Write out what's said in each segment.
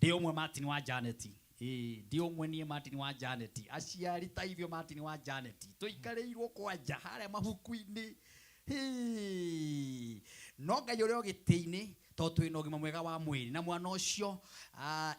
Ndĩ ũmwe Martin wa Janet. Ĩĩ, ndĩ ũmwe niĩ Martin wa Janet. Aciari ta ithuĩ Martin wa Janet. Tũikarĩirwo kwanja harĩa mabuku-inĩ. Hĩĩ. No Ngai ũrĩa o gĩtĩ-inĩ tondũ twĩna ũgima mwega wa mwĩrĩ na mwana ũcio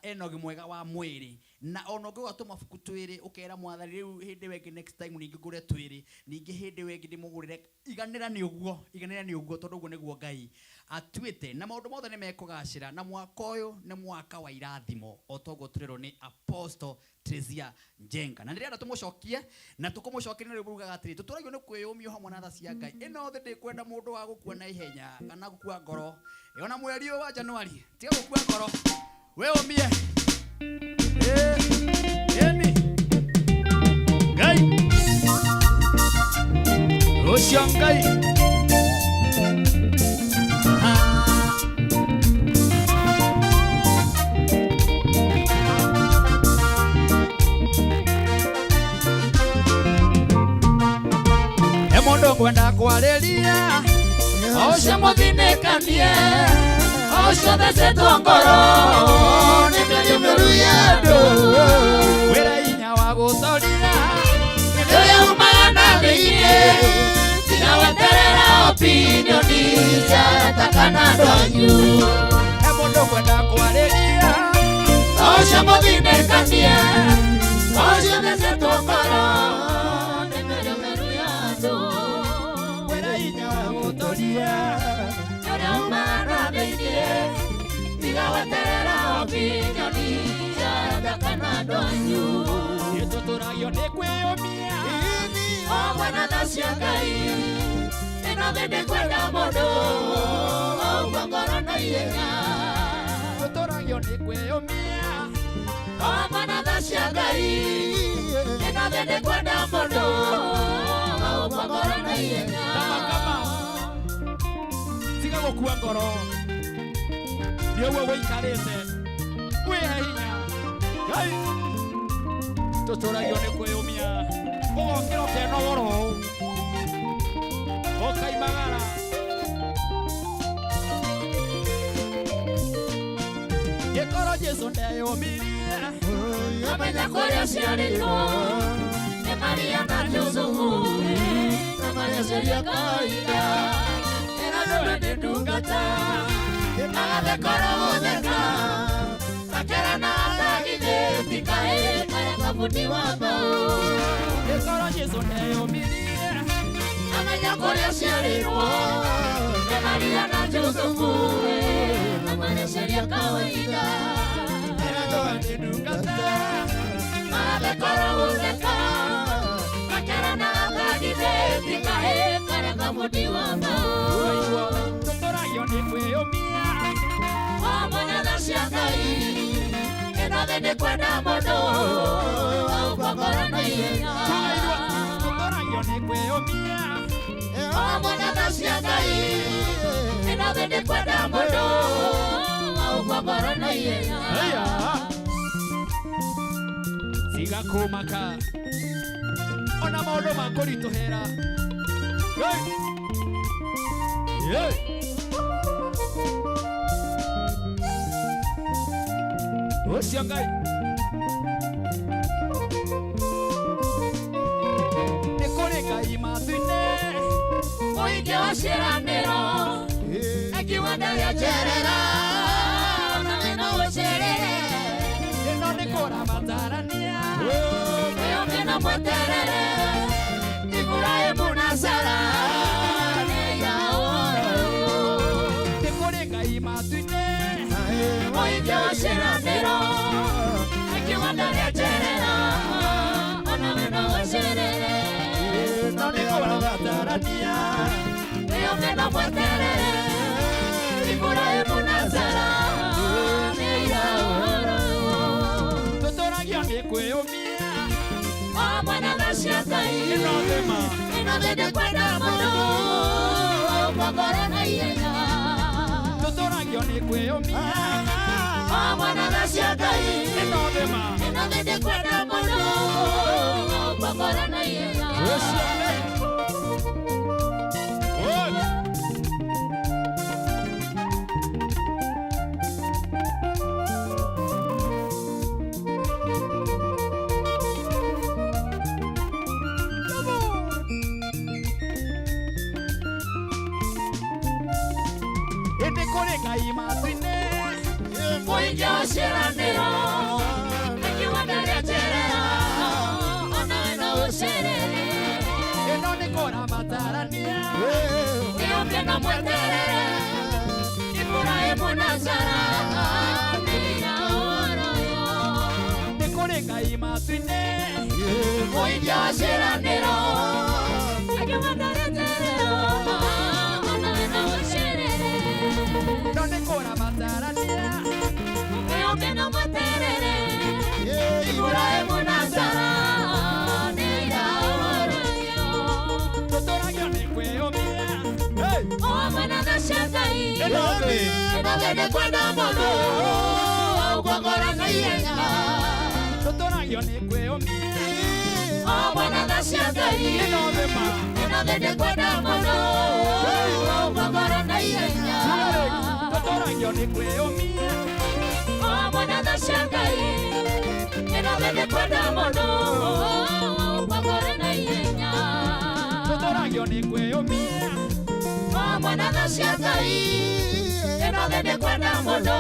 ena ũgima mwega wa mwĩrĩ na ona ũngĩgũra tũmabuku twĩrĩ ũkera mwathani rĩu hĩndĩ ĩyo ĩngĩ next time ningĩ ngũre twĩrĩ ningĩ hĩndĩ ĩyo ĩngĩ ndĩmũgũrĩre iganĩra nĩ ũguo iganĩra nĩ ũguo tondũ ũguo nĩguo Ngai atuĩte na maũndũ mothe nĩ mekũgacĩra na mwaka ũyũ nĩ mwaka wa irathimo o toguo tũrerwo nĩ Apostle Teresia Njenga. Na nĩndĩrenda tũmũcokie na tũkũmũcokeria na rwĩmbo rugaga atĩrĩ, tũtũragio nĩ kwĩyũmia hamwe na tha cia Ngai. Ĩno thĩ ndĩkwenda mũndũ wa gũkua na ihenya kana gũkua ngoro. Ona mweri ũyũ wa Januari, tiga gũkua ngoro, wĩyũmie. Ĩni. Ngai. Ũcio Ngai. He mũndũ ngwenda kwarĩria Ũcio mũthinĩkanie ũcio thecetwo ngoro nĩ mĩario mĩũru ya andũ wĩra hinya wa gũtoria ũrĩa umaga na thĩinĩ tiga weterera opinion cia arata kana andũ anyu He mũndũ kwenda kwarĩria ũcio mũthinĩkanie ũcio thecetwo ngoro nĩ mĩario mĩũru ya andũ wĩra hinya wa gũtoria ũrĩa umaga na thĩinĩ tiga weterera opinion cia arata kana andũ anyu Nĩtũtũragio nĩ kwĩyũmia Hamwe na tha cia Ngai ĩno thĩ ndĩkwenda mũndũ ũguo ngoro na ihenya Tũtũragio nĩ kwĩyũmia Hamwe na tha cia Ngai ĩno thĩ ndĩkwenda mũndũ ũguo ngoro na ihenya Kama kama tiga gũkua ngoro nĩ ũguo gũikarĩte wĩhe hinya Ngai tũtũragio nĩ kwĩyũmia ũgokĩra ũkenogora ũũ ũkaimagara gĩkorwo Jesũ ndeyũmirie Amenya kũrĩa ciarĩtwo nĩ Maria na Jusufu na mareceria kawaida ĩra ndũrĩ nĩ ndungata magathekora gũtheka makerana atagithĩ tikaĩ karĩa kabuti wa mbaũ gĩkorwo Jesũ ndeyũmirie amenya kũrĩa ciarĩtwo nĩ Maria na Jusufu na mareceria kawaida ĩra ndũrĩ nĩ ndungata magathekora gũtheka makerana atagithĩ tikaĩ karĩa kabuti wa mbaũ tũtũragio nĩ kwĩyũmia Hamwe na tha cia Ngai ĩno thĩ ndĩkwenda mũndũ ũguo ngoro na ihenya tũtũragio nĩ kwĩyũmia Hamwe na tha cia Ngai ĩno thĩ ndĩkwenda mũndũ ũguo ngoro na ihenya Haya. Tiga kũmaka ona maũndũ makũritũhĩra Hey. Hey. Ũcio Ngai nĩ kũrĩ Ngai matu-inĩ Mũingĩ wa ciĩranĩro akiuga ndarĩanjerera nawe no ũcerere ĩno nĩ kũramatarania Wĩyũmie na mweterere Iburahĩmu na Sara nĩ yaũru nĩ kũrĩ Ngai matu-inĩ Mũingĩ wa ciĩranĩro akiuga ndarĩanjerera onawe no ũcerere ĩno nĩ kũramatarania Wĩyũmie na mweterere Iburahĩmu na Sara nĩ yaũru tũtũragio nĩ kwĩyũmia Hamwe na tha cia Ngai ĩno thĩma ĩno thĩ ndĩkwenda mũndũ ũguo ngoro na ihenya tũtũragio nĩ kwĩyũmia Hamwe na tha cia Ngai ĩno thĩma ĩno thĩ ndĩkwenda mũndũ ũguo ngoro na ihenya Ũcio Ngai. Oi. Kũrĩ Ngai matu-inĩ. Mũingĩ wa ciĩranĩro akiuga ndarĩeterera onawe no ũcerere. Ĩno nĩ kũramatarania. Wĩyũmbie na mweterere Iburahĩmu na Sara nĩ oroyo. Nĩ kũrĩ Ngai matu-inĩ. Mũingĩ wa ciĩranĩro akiuga ndarĩeterera onawe no ũcerere. Ĩno nĩ kũramatarania. Wĩyũmbie na mweterere Iburahĩmu na Sara nĩ oroyo. Tũtũragio nĩ kwĩyũmia. Hey! O mwana tha cia Ngai. Ĩno thĩ. Ĩno thĩ nĩ kwenda mũndũ ũkũgora na ihenya. Tũtũragio nĩ kwĩyũmia. O mwana tha cia Ngai. Ĩno thĩ ma. Ĩno thĩ nĩ kwenda mũndũ ũkũgora na ihenya. Tũtũragio nĩ kwĩyũmia. O mwana tha cia Ngai. Ĩno thĩ nĩ kwenda mũndũ ũkũgora na ihenya. Tũtũragio nĩ kwĩyũmia. O mwana tha cia Ngai. Ĩno thĩ nĩ kwenda mũndũ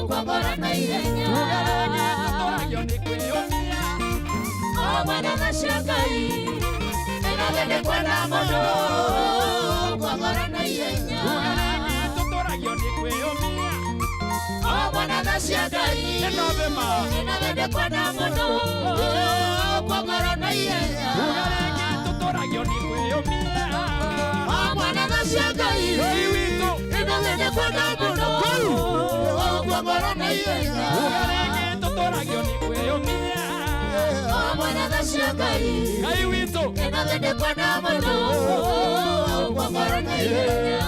ũkũgora na ihenya. Tũtũragio nĩ kwĩyũmia. O mwana tha cia Ngai. Ĩno thĩ nĩ kwenda mũndũ ũkũgora na ihenya. Tũtũragio nĩ kwĩyũmia. O mwana tha cia Ngai. Ĩno thĩ ma. Ĩno thĩ nĩ kwenda mũndũ ũkũgora na ihenya. Tũtũragio nĩ kwĩyũmia. O mwana tha cia Ngai. Ngai witũ. Ĩno thĩ nĩ kwenda mũndũ ũkũgora na ihenya. Tũtũragio nĩ kwĩyũmia. O mwana tha cia Ngai. Ngai witũ. Ĩno thĩ nĩ kwenda mũndũ ũkũgora na ihenya.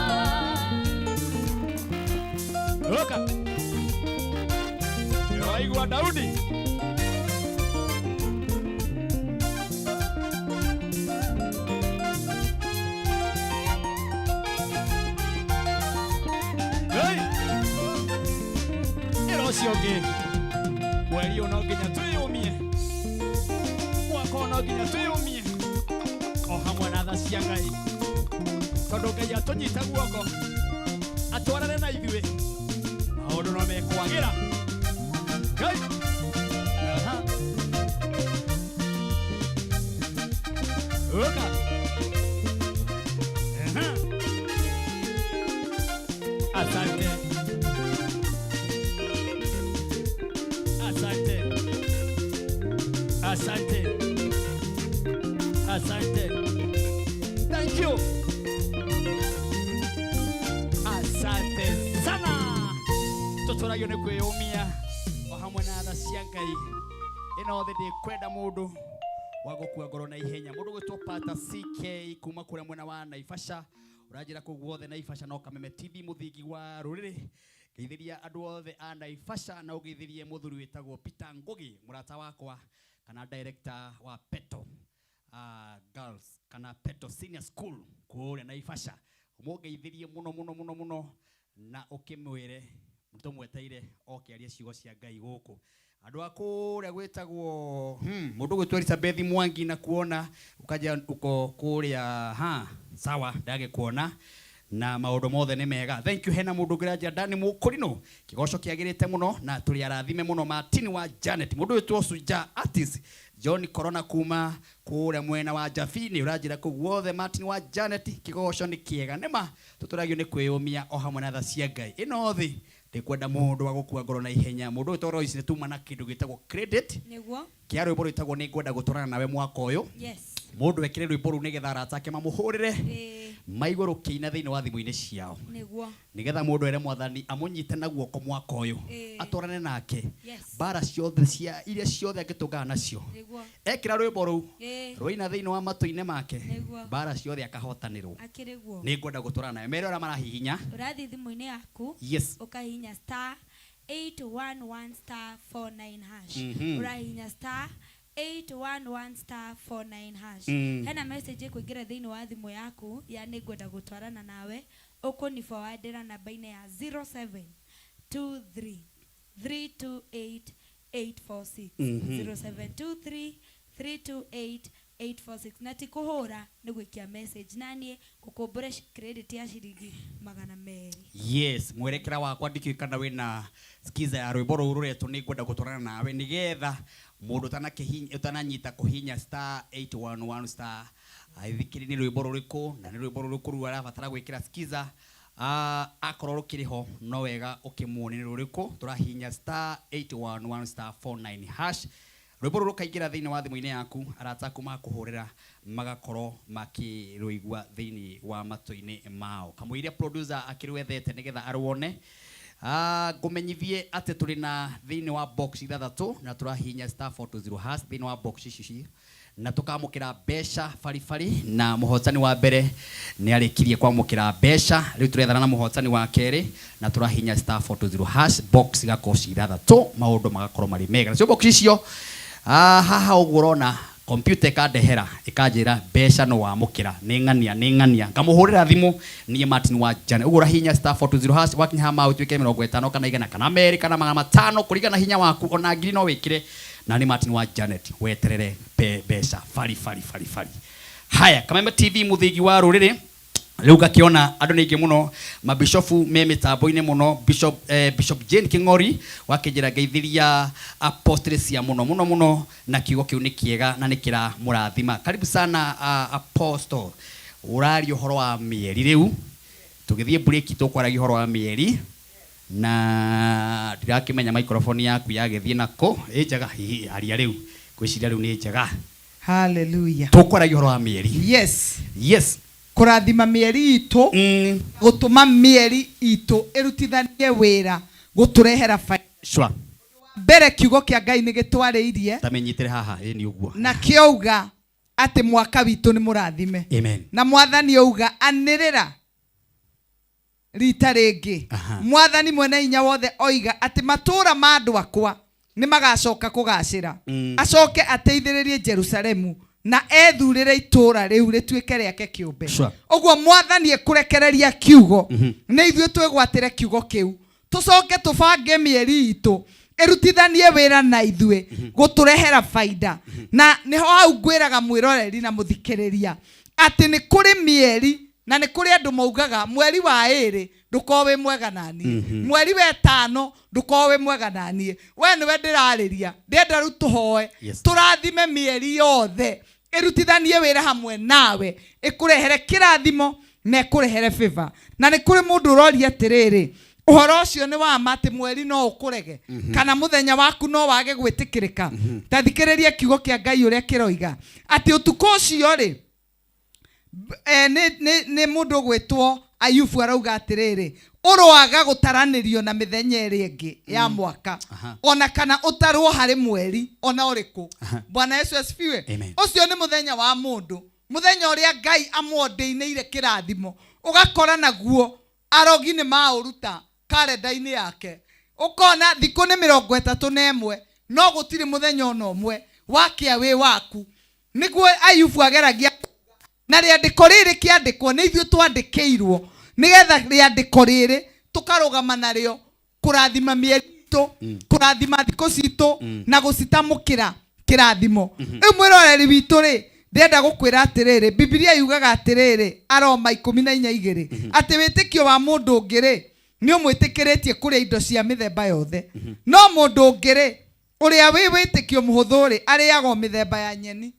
Loka. Waigua Daudi. Hey! Ĩra ũcio ũngĩ. Mweri ũyũ no nginya twĩyũmie. Mwaka ũyũ no nginya twĩyũmie. O hamwe na tha cia Ngai. Tondũ Ngai atũnyita guoko atwarane na ithuĩ maũndũ no mekwagĩra. Ngai. Aha. Ũka. Aha. Asante. Asante. Asante. Asante. Thank you. Asante sana. Tũtũragio nĩ kwĩyũmia o hamwe na tha cia Ngai. Ĩno thĩ ndĩkwenda mũndũ wa gũkua ngoro na ihenya. Mũndũ gwĩtwo Pata CK kuma kũrĩa mwena wa Naivasha. Ũranjĩra kũu guothe Naivasha no Kameme TV mũthingi wa rũrĩrĩ. Ngeithĩria andũ othe a Naivasha na ũgeithĩrie mũthuri wĩtagwo Peter Ngugi mũrata wakwa kana director wa Peto Girls kana Peto Senior School kũrĩa Naivasha. Ũmũngeithĩrie mũno mũno mũno mũno na ũkĩmwĩre tũmweteire oke arie ciugo cia Ngai gũkũ. Andũ a kũrĩa gwĩtagwo mũndũ gwĩtwo Elizabeth Mwangi na kuona ukaja uko kũrĩa ha sawa ndagĩkuona na maũndũ mothe nĩ mega. Thank you. Hena mũndũ ũngĩ ũranjĩra Dani Mũkũrinũ kĩgoco kĩagĩrĩte mũno na tũrĩ arathime mũno Martin wa Janet. Mũndũ wĩtwo Suja Artist John Corona kuma kũrĩa mwena wa Jabini ũranjĩra kũu guothe Martin wa Janet kĩgoco nĩ kĩega nĩma tũtũragio nĩ kwĩyũmia o hamwe na tha cia Ngai. Ĩno thĩ ndĩkwenda mũndũ wa gũkua ngoro na ihenya. Mũndũ wĩtwo Royce nĩ tuma na kĩndũ gĩtagwo credit Nĩguo. kĩa rwĩmbo rwĩtagwo nĩ ngwenda gũtwarana nawe mwaka ũyũ. Yes. Mũndũ ekĩre rwĩmbo rũu nĩgetha arata ake mamũhũrĩre Ĩĩ. maigue rũkĩina thĩinĩ wa thimũ-inĩ ciao Nĩguo. nĩgetha mũndũ ere mwathani amũnyite na guoko mwaka ũyũ Ĩĩ. atwarane nake Yes. mbara ciothe cia iria ciothe angĩtũngana nacio Nĩguo. ekĩra rwĩmbo rũu Ĩĩ. rũina thĩinĩ wa matũ-inĩ make Nĩguo. mbara ciothe akahotanĩrwo. Akĩrĩ guo. Nĩ ngwenda gũtwarana nawe mere ũrĩa marahihinya. Ũrathiĩ thimũ-inĩ yaku. Yes. Ũkahihinya star 811 star 49 hash. Ũrahihinya star 811 star 49 hash. Hena message ĩkũingĩra thĩinĩ wa thimũ yaku ya nĩ ngwenda gũtwarana nawe ũkũni forwardĩra namba-inĩ ya 0723 328 846. 0723 328 846 na ti kũhũra nĩ gwĩkia message na niĩ ngũkũmbũre credit ya ciringi 200. Yes, mwerekera wakwa ndikĩũĩ kana wĩna skiza ya rwĩmbo rũu rũretwo nĩ ngwenda gũtwarana nawe, nĩgetha mũndũ ũtananyita kũhinya star 811 star athikĩrĩ nĩ rwĩmbo rũrĩkũ na nĩ rwĩmbo rũrĩkũ rũu arabatara gwĩkĩra skiza. Akorwo rũkĩrĩ ho no wega ũkĩmuone nĩ rũrĩkũ. Tũrahinya star 811 star 49 hash, rwĩmbo rũrũ rũkaingĩra thĩinĩ wa thimũ-inĩ yaku, arata aku makũhũrĩra magakorwo makĩrũigua thĩinĩ wa matũ-inĩ mao. Kamũiria producer akĩrwethete nĩgetha arwone. Ngũmenyithie atĩ tũrĩ na thĩinĩ wa box ithathatũ na tũrahihinya star 420 hash thĩinĩ wa box ici na tũkamũkĩra mbeca baribari, na mũhotani wa mbere nĩ arĩkirie kwamũkĩra mbeca. Rĩu tũrethana na mũhotani wa kerĩ na tũrahihinya star 420 hash, box igakorwo ci ithathatũ, maũndũ magakorwo marĩ mega. Nacio box icio, haha ũguo ũrona kompyuta ĩkandehera ĩkanjĩra mbeca no wamũkĩra nĩ ng'ania nĩ ng'ania, ngamũhũrĩra thimũ niĩ Martin wa Jane. Ũguo ũrahihinya star 420 hash, wakinya haha ma ũtuĩke 50 kana 100 kana 2 kana 500 kũringana na hinya waku, ona 1000 no wĩkĩre. Na nĩ Martin wa Janet, weterere mbeca bari bari bari bari. Haya, Kameme TV, mũthĩgi wa rũrĩrĩ. Rĩu ngakĩona andũ nĩ aingĩ mũno, mabishofu me mĩtambo-inĩ mũno. Bishop Jane Kĩng'ori wakĩnjĩra ngeithĩria apostle cia mũno mũno mũno, na kiugo kĩu nĩ kĩega na nĩ kĩramũrathima. Karibu sana, apostle. Ũraria ũhoro wa mĩeri. Rĩu tũgĩthiĩ break tũkwaragia ũhoro wa mĩeri na ndirakĩmenya microphone yaku yagĩthiĩ nako. Ĩ njega hihi, aria rĩu, ngwĩciria rĩu nĩ njega. Hallelujah. Tũkwaragia ũhoro wa mĩeri. Yes. Yes. Kũrathima mĩeri itũ, gũtũma mĩeri itũ ĩrutithanie wĩra gũtũrehera baida. Mbere kiugo kĩa Ngai nĩ gĩtwarĩirie. Tamenyitĩre haha, ĩ nĩ ũguo. Na kĩauga atĩ mwaka witũ nĩ mũrathime. Amen. Na mwathani auga anĩrĩra rita rĩngĩ. Mwathani mwene hinya wothe oiga atĩ matũũra ma andũ akwa nĩ magacoka kũgacĩra, acoke ateithĩrĩrie Jerusalemu na ethurĩre itũũra rĩu rĩtuĩke rĩake kĩũmbe. Ũguo mwathani ekũrekereria kiugo, nĩ ithuĩ twĩgwatĩre kiugo kĩu, tũcoke tũbange mĩeri itũ ĩrutithanie wĩra na ithuĩ gũtũrehera baida. Na nĩho hau ngwĩraga mwĩroreri na mũthikĩrĩria atĩ nĩ kũrĩ mĩeri na nĩ kũrĩ andũ maugaga mweri wa 2 ndũkorwo wĩ mwega naniĩ, mweri wa 5 ndũkorwo wĩ mwega naniĩ. We nĩwe ndĩrarĩria, ndĩrenda rĩu tũhoe. Tũrathime mĩeri yothe ĩrutithanie wĩra hamwe nawe, ĩkũrehere kĩrathimo na ĩkũrehere favor. Na nĩ kũrĩ mũndũ ũroria atĩrĩrĩ, ũhoro ũcio nĩ wa ma atĩ mweri no ũkũrege kana mũthenya waku no wage gwĩtĩkĩrĩka? Ta thikĩrĩria kiugo kĩa Ngai ũrĩa kĩroiga atĩ ũtukũ ũcio rĩ, nĩ mũndũ ũgwĩtwo Ayubu arauga atĩrĩrĩ, ũroaga gũtaranĩrio na mĩthenya ĩrĩa ĩngĩ ya mwaka, ona kana ũtarwo harĩ mweri ona ũrĩkũ. Bwana Yesu asifiwe. Amen. Ũcio nĩ mũthenya wa mũndũ, mũthenya ũrĩa Ngai amwondĩinĩire kĩrathimo, ũgakora naguo arogi nĩ maũruta karenda-inĩ yake. Ũkona thikũ nĩ 31, no gũtirĩ mũthenya ona ũmwe wakĩa wĩ waku. Nĩguo Ayubu ageragia, na rĩandĩko rĩrĩ kĩandĩkwo nĩ ithuĩ twandĩkĩirwo nĩgetha rĩandĩko rĩrĩ tũkarũgama narĩo kũrathima mĩeri itũ, kũrathima thikũ citũ na gũcitamũkĩra kĩrathimo. Rĩu mwĩroreri witũ rĩ, ndĩrenda gũkwĩra atĩrĩrĩ, Bibilia yugaga atĩrĩrĩ, Aroma 14:2, atĩ wĩtĩkio wa mũndũ ũngĩ rĩ nĩ ũmwĩtĩkĩrĩtie kũrĩa indo cia mĩthemba yothe, no mũndũ ũngĩ rĩ ũrĩa wĩ wĩtĩkio mũhũthũ rĩ arĩaga o mĩthemba ya nyeni.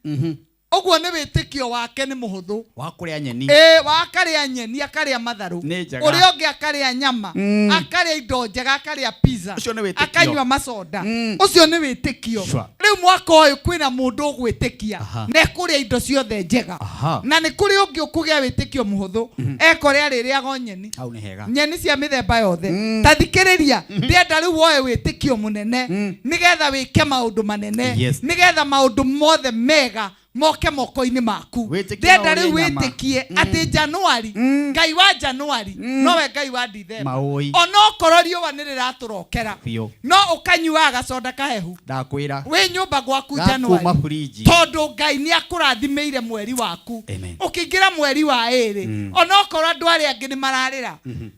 Ũguo nĩ wĩtĩkio wake nĩ mũhũthũ wa kũrĩa nyeni. Ĩ, wa akarĩa nyeni, akarĩa matharũ. Nĩ njega. Ũrĩa ũngĩ akarĩa nyama, akarĩa indo njega, akarĩa pizza. Ũcio nĩ wĩtĩkio. Akanyua macoda. Ũcio nĩ wĩtĩkio. Rĩu mwaka ũyũ kwĩna mũndũ ũgwĩtĩkia na ekũrĩa indo ciothe njega, na nĩ kũrĩ ũngĩ ũkũgĩa wĩtĩkio mũhũthũ ekore arĩrĩaga o nyeni. Hau nĩ hega. Nyeni cia mĩthemba yothe. Ta thikĩrĩria, ndĩrenda rĩu woe wĩtĩkio mũnene nĩgetha wĩke maũndũ manene, nĩgetha maũndũ mothe mega moke moko-inĩ maku. Wĩtĩkie Ndĩrenda no rĩu ũrĩe nyama. wĩtĩkie atĩ Januari, Ngai wa Januari nowe Ngai wa Dithemba. Maũĩ. Onokorwo riũa nĩ rĩratũrokera, Biũ. no ũkanyuaga gacoda kahehu Ndakwĩra. wĩ nyũmba gwaku Gakuma Januari, fridge. tondũ Ngai nĩ akũrathimĩire mweri waku. Amen. Ũkĩingĩra mweri wa 2, onokorwo andũ arĩa angĩ nĩ mararĩra,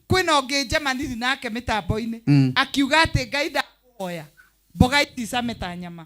kwĩna ũngĩ njemaniri nake mĩtambo-inĩ akiuga atĩ Ngai ndakũhoya mboga ici came ta nyama.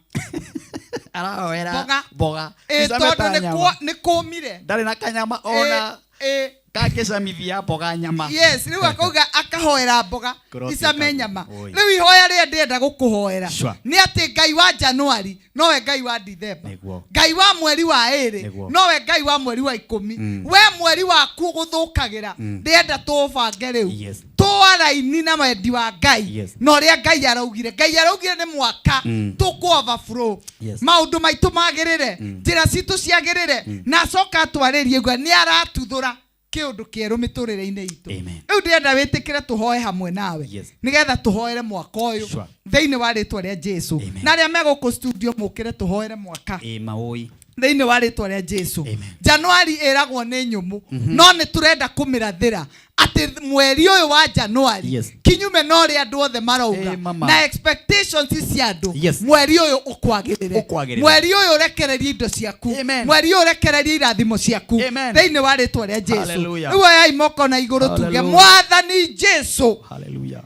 Arahoera Mboga. mboga. Ĩ, Icame tondũ ta nĩ nyama. nĩ kũmire. Ndarĩ na kanyama ona Ĩ, ĩ. gakĩcamithia mboga nyama. Yes, rĩu akauga akahoera mboga Kũrotuĩka icame guo. nyama. Oi. Rĩu ihoya rĩrĩa ndĩrenda gũkũhoera Sure. nĩ atĩ Ngai wa Januari nowe Ngai wa Dithemba, Nĩguo. Ngai wa mweri wa ĩrĩ Nĩguo. nowe Ngai wa mweri wa 10. We mweri waku gũthũkagĩra, ndĩrenda tũũbange rĩu. Yes. Tũaraini na wendi wa Ngai Yes. na ũrĩa Ngai araugire. Ngai araugire nĩ mwaka tũkũ overflow. Yes. Maũndũ maitũ magĩrĩre, njĩra citũ ciagĩrĩre, na acoka atwarĩrie uga nĩ aratuthũra kĩũndũ kĩerũ mĩtũrĩre-inĩ itũ. Amen. Rĩu ndĩrenda wĩtĩkĩre tũhoe hamwe nawe, Yes. nĩgetha tũhoere mwaka ũyũ Sure. thĩinĩ wa rĩtwa rĩa Jesu. Amen. Na arĩa me gũkũ studio mũkĩre tũhoere mwaka Ĩ maũi. thĩinĩ wa rĩtwa rĩa Jesu. Amen. Januari ĩragwo nĩ nyũmũ, no nĩ tũrenda kũmĩrathĩra atĩ mweri ũyũ wa Januari, Yes. kinyume na ũrĩa andũ othe marauga Ĩ, mama. na expectations cia andũ, Yes. mweri ũyũ ũkwagĩrĩre. Ũkwagĩrĩre. Mweri ũyũ ũrekererie indo ciaku. Amen. Mweri ũyũ ũrekererie irathimo ciaku Amen. thĩinĩ wa rĩtwa rĩa Jesu. Hallelujah. Rĩu oyai moko na igũrũ tuge, Hallelujah. Mwathani Jesu, Hallelujah.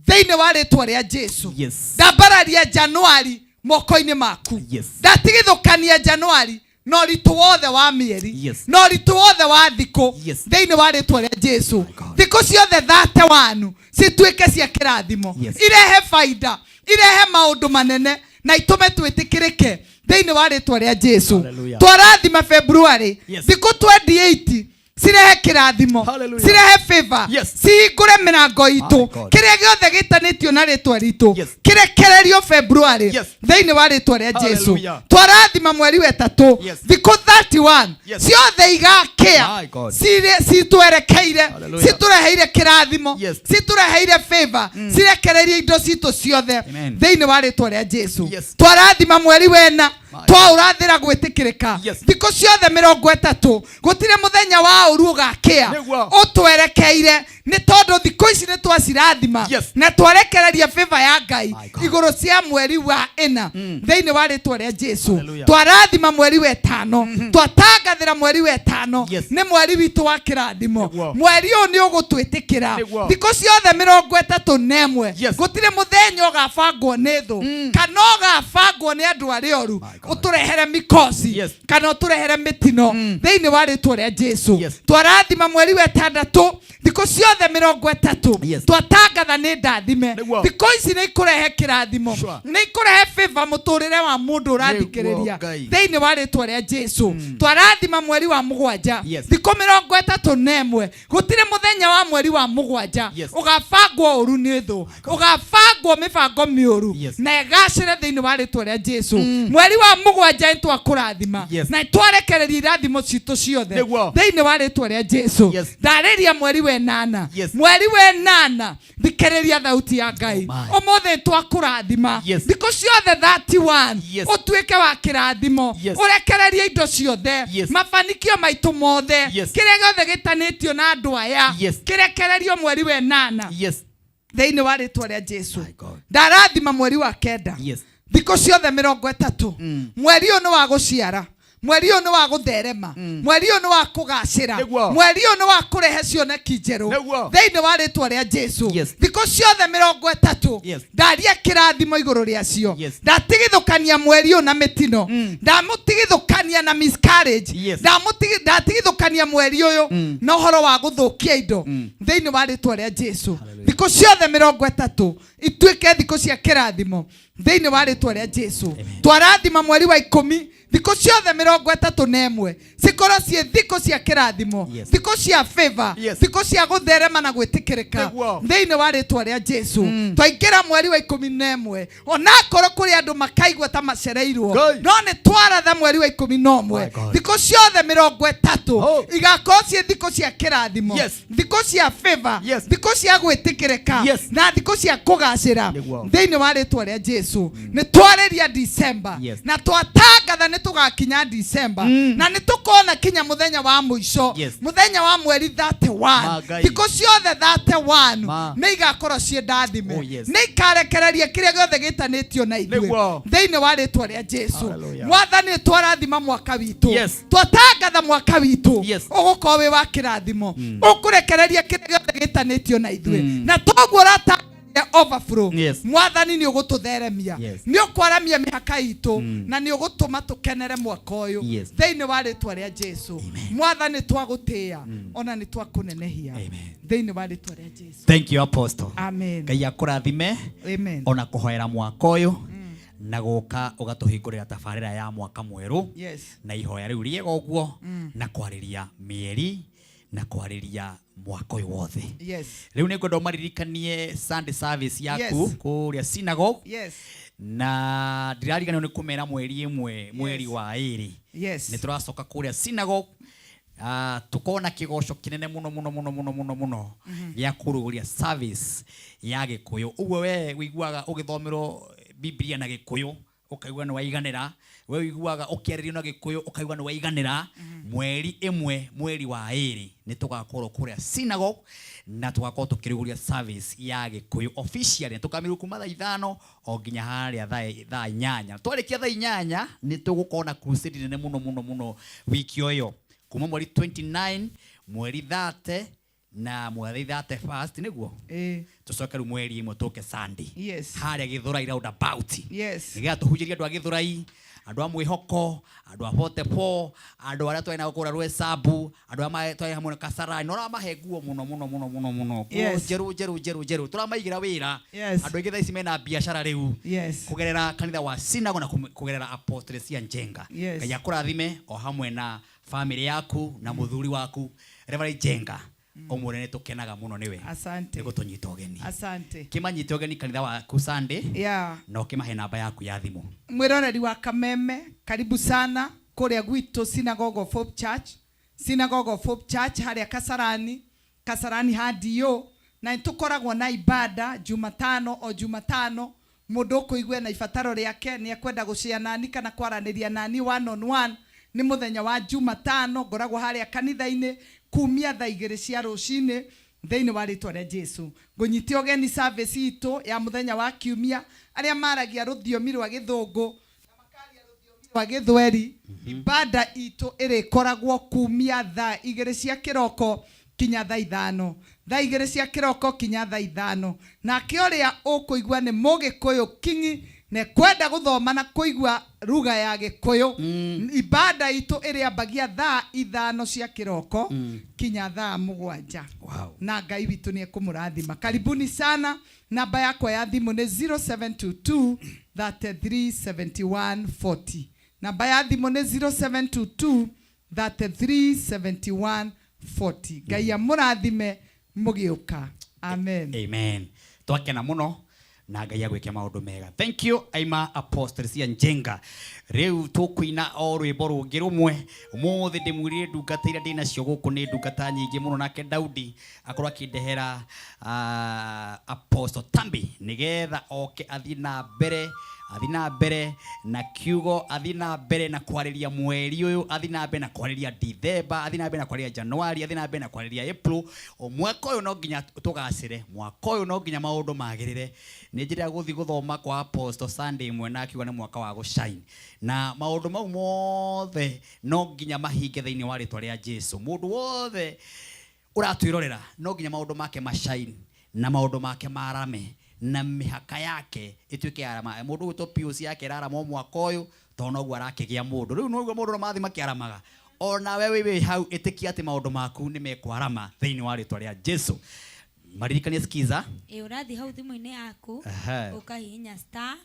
thĩinĩ wa rĩtwa rĩa Jesu, Yes. ndambararia Januari moko-inĩ maku. Yes. Ndatigithũkania Januari na ũritũ wothe wa mĩeri, Yes. na ũritũ wothe wa thikũ, Yes. thĩinĩ wa rĩtwa rĩa Jesu. God. Thikũ ciothe 31 cituĩke cia kĩrathimo, Yes. irehe baida, irehe maũndũ manene na itũme twĩtĩkĩrĩke thĩinĩ wa rĩtwa rĩa Jesu. Hallelujah. Twarathima February, Yes. thikũ 28 cirehe kĩrathimo, Hallelujah. cirehe favor, Yes. cihingũre mĩrango itũ. My God. Kĩrĩa gĩothe gĩtanĩtio na rĩtwa ritũ Yes. kĩrekererio February Yes. thĩinĩ wa rĩtwa rĩa Jesu. Hallelujah. Twarathima mweri wa ĩtatũ, Yes. thikũ 31 Yes. ciothe igakĩa My God. citwerekeire, Hallelujah. citũreheire kĩrathimo, Yes. citũreheire favor, cirekererie indo citũ ciothe Amen. thĩinĩ wa rĩtwa rĩa Jesu. Yes. Twarathima mweri wena, My twaũrathĩra gwĩtĩkĩrĩka, Yes. thikũ ciothe 30, gũtirĩ mũthenya wa ũru ũgakĩa Nĩguo. ũtwerekeire, nĩ tondũ thikũ ici nĩ twacirathima Yes. na twarekereria favor ya Ngai My God. igũrũ cia mweri wa ĩna thĩinĩ wa rĩtwa rĩa Jesu. Hallelujah. Twarathima mweri wa ĩtano, twatangathĩra mweri wa ĩtano Yes. nĩ mweri witũ wa kĩrathimo. Nĩguo. Mweri ũyũ nĩ ũgũtwĩtĩkĩra Nĩguo. thikũ ciothe 31. Yes. Gũtirĩ mũthenya ũgabangwo nĩ thũ kana ũgabangwo nĩ andũ arĩa oru My God. ũtũrehere mikosi Yes. kana ũtũrehere mĩtino thĩinĩ wa rĩtwa rĩa Jesu. Yes. Twarathima mweri wa ĩtandatũ, thikũ ciothe 30, Yes. twatangatha nĩ ndathime. Nĩguo. Thikũ ici nĩ ikũrehe kĩrathimo, Sure. nĩ ikũrehe favor mũtũrĩre wa mũndũ ũrathikĩrĩria Nĩguo, Ngai. thĩinĩ wa rĩtwa rĩa Jesu. Twarathima mweri wa mũgwanja, Yes. thikũ 31, gũtirĩ mũthenya wa mweri wa mũgwanja Yes. ũgabangwo ũru nĩ thũ, ũgabangwo mĩbango mĩũru, Yes. na ĩgacĩre thĩinĩ wa rĩtwa rĩa Jesu. Mweri wa mũgwanja nĩ twakũrathima Yes. na twarekereria irathimo citũ ciothe Nĩguo. thĩinĩ wa rĩtwa rĩa Jesu. Yes. Ndarĩria mweri wa ĩnana, Yes. mweri wa ĩnana, thikĩrĩria thauti ya Ngai. Oh my. Ũmũthĩ twakũrathima, Yes. thikũ ciothe 31, Yes. ũtuĩke wa kĩrathimo, Yes. ũrekererie indo ciothe, Yes. mafanikio maitũ mothe, Yes. kĩrĩa gĩothe gĩtanĩtio na andũ aya, Yes. kĩrekererio mweri wa ĩnana Yes. thĩinĩ wa rĩtwa rĩa Jesu. My God. Ndarathima mweri wa kenda, Yes. thikũ ciothe 30. Mweri ũyũ nĩ wa gũciara, mweri ũyũ nĩ wa gũtherema, mweri ũyũ nĩ wa kũgacĩra, Nĩguo. mweri ũyũ nĩ wa kũrehe cioneki njerũ Nĩguo. thĩinĩ wa rĩtwa rĩa Jesu. Yes. Thikũ ciothe 30, Yes. ndaria kĩrathimo igũrũ rĩacio. Yes. Ndatigithũkania mweri ũyũ na mĩtino, ndamũtigithũkania na miscarriage, Yes. ndatigithũkania mweri ũyũ na ũhoro wa gũthũkia indo thĩinĩ wa rĩtwa rĩa Jesu. Hallelujah. Thikũ ciothe 30 ituĩke thikũ cia kĩrathimo thĩinĩ wa rĩtwa rĩa Jesu. Twarathima mweri wa 10, thikũ ciothe 31 cikorwo ciĩ thikũ cia kĩrathimo, Yes. thikũ cia favor, Yes. thikũ cia gũtherema na gwĩtĩkĩrĩka Nĩguo. thĩinĩ wa rĩtwa rĩa Jesu. Twaingĩra mweri wa 11, onakorwo kũrĩ andũ makaigua ta macereirwo, Ngai. no nĩ twaratha mweri wa 11, My God. thikũ ciothe 30 Oh. igakorwo ciĩ thikũ cia kĩrathimo, Yes. thikũ cia favor, Yes. thikũ cia gwĩtĩkĩrĩka, Yes. na thikũ cia kũgacĩra Nĩguo. thĩinĩ wa rĩtwa rĩa Jesu. Nĩ twarĩria December, Yes. na twatangatha nĩ tũgakinya December, na nĩ tũkona kinya mũthenya wa mũico, Yes. mũthenya wa mweri 31, Ma Ngai. thikũ ciothe 31 Ma. nĩ igakorwo ciĩ ndathime, Oh, yes. nĩ ikarekereria kĩrĩa gĩothe gĩtanĩtio na ithuĩ Nĩguo. thĩinĩ wa rĩtwa rĩa Jesu. Hallelujah. Mwathani, nĩ twarathima mwaka witũ, Yes. twatangatha mwaka witũ Yes. ũgũkorwo wĩ wa kĩrathimo, ũkũrekereria kĩrĩa gĩothe gĩtanĩtio na ithuĩ, na toguo ũratangatha The overflow. Yes. Mwathani, nĩ ũgũtũtheremia. Yes. Nĩ ũkwaramia mĩhaka itũ na nĩ ũgũtũma tũkenere mwaka ũyũ. Yes. Thĩinĩ wa rĩtwa rĩa Jesu, Mwathani, twagũtĩĩa ona nĩ twakũnenehia. Amen. Thĩinĩ wa rĩtwa rĩa Jesu. Thank you, Apostle. Amen. Ngai akũrathime. Amen. Ona kũhoera mwaka ũyũ na gũka ũgatũhingũrĩra tabarĩra ya mwaka mwerũ na ihoya rĩu rĩega ũguo na kwarĩria mĩeri na kwarĩria mwaka ũyũ wothe. Rĩu nĩ ngwenda ũmaririkanie Sunday service yaku kũrĩa synagogue. Na ndirariganĩrwo nĩ kũmera mweri 1, mweri wa 2, nĩ tũracoka kũrĩa synagogue. Tũkorwo na kĩgoco kĩnene mũno mũno mũno mũno mũno mũno gĩa kũrũgũria service ya Gĩkũyũ. Ũguo we wĩiguaga ũgĩthomerwo Biblia na Gĩkũyũ ũkaigua nĩ waiganĩra, we wĩiguaga ũkĩarĩrio na Gĩkũyũ ũkaigua nĩ waiganĩra, mweri 1 mweri wa 2 nĩ tũgakorwo kũrĩa synagogue na tũgakorwo tũkĩrugũria service ya Gĩkũyũ officially. Tũkamĩrwo kuma thaa 5 o nginya harĩa thaa 8. Twarĩkia thaa 8 nĩ tũgũkorwo na crusade nene mũno mũno mũno wiki o ĩyo kuma mweri 29, mweri 30 na mweri 31 nĩguo. Ĩĩ. Tũcoke rĩu mweri 1 tũke Sunday harĩa Gĩthũrai roundabout, nĩgetha tũhunjĩrie andũ a Gĩthũrai, andũ a Mwĩhoko, andũ a 44, andũ arĩa twarĩ nao kũrĩa Rwesambu, andũ arĩa twarĩ hamwe na Kasarani, na ũramahe nguo mũno mũno mũno mũno mũno. Nguo njerũ njerũ njerũ njerũ, tũramaigĩra wĩra. Andũ aingĩ thaa ici mena biacara rĩu kũgerera kanitha wa synagogue na kũgerera Apostle cia Njenga. Ngai akũrathime o hamwe na family yaku na mũthuri waku Reverend Njenga. Ũmũrĩ nĩ tũkenaga mũno nĩwe. Asante. Nĩ gũtũnyita ũgeni. Asante. Kĩmanyite ũgeni kanitha waku Sunday na ũkĩmahe namba yaku ya thimũ. Mwiroreri wa Kameme, karibu sana kuria gwitũ Synagogue of Hope Church, Synagogue of Hope Church haria Kasarani, Kasarani ha DO, na nĩtũkoragwo na ibada Jumatano o Jumatano. Mũndũ ũkũigua na ibataro rĩake, nĩ ekwenda gũcĩa nani kana kwaranĩria nani one on one, nĩ mũthenya wa Jumatano ngoragwo harĩa kanitha-inĩ kumia thaa 2 cia rũcinĩ. Thĩinĩ wa rĩtwa rĩa Jesu, ngũnyite ũgeni service itũ ya mũthenya wa kiumia, arĩa maragia rũthiomi rwa Gĩthũngũ na makaria rũthiomi rwa Gĩthweri. Ibada itũ ĩrĩkoragwo kumia thaa 2 cia kĩroko kinya thaa 5, thaa 2 cia kĩroko kinya thaa 5. Nake ũrĩa ũkũigua nĩ Mũgĩkũyũ kinyi na kwenda gũthoma na kũigua ruga ya Gĩkũyũ, ibada itũ ĩrĩambagia thaa 5 cia kĩroko kinya thaa 7. Na Ngai witũ nĩ ekũmũrathima. Karibuni sana. Namba yakwa ya thimũ nĩ 0722 33 71 40. Namba ya thimũ nĩ 0722 33 71 40. Ngai amũrathime mũgĩũka. Amen. Amen. Twakena mũno na Ngai agwĩke maũndũ mega. Thank you, aima Apostle cia Njenga. Rĩu tũkũina o rwĩmbo rũngĩ rũmwe. Ũmũthĩ ndĩmwĩrire ndungata iria ndĩnacio gũkũ nĩ ndungata nyingĩ mũno, nake Daudi akorwo akĩndehera Apostle Tambi nĩgetha oke athiĩ na mbere, athiĩ na mbere na kiugo, athiĩ na mbere na kwarĩria mweri ũyũ, athiĩ na mbere na kwarĩria Dithemba, athiĩ na mbere na kwarĩria January, athiĩ na mbere na kwarĩria April. O mwaka ũyũ no nginya tũgacĩre, mwaka ũyũ no nginya maũndũ magĩrĩre. Nĩ njĩra ya gũthiĩ gũthoma kwa Apostle Sunday ĩmwe na akiuga nĩ mwaka wa gũshine, na maũndũ mau mothe no nginya mahinge thĩinĩ wa rĩtwa rĩa Jesu. Mũndũ wothe ũratwĩrorera no nginya maũndũ make mashine na maũndũ make marame na mĩhaka yake ĩtuĩke yarama. Mũndũ ũgwĩtwo Pius yake ĩrarama o mwaka ũyũ tondũ noguo arakĩgĩa mũndũ rĩu, noguo mũndũ no mathiĩ makĩaramaga. Onawe wĩ hau, ĩtĩkia atĩ maũndũ maku nĩ mekwarama thĩinĩ wa rĩtwa rĩa Jesu. Maririkanie skiza. Ĩ, ũrathiĩ hau thimũ-inĩ yaku, ũkahihinya star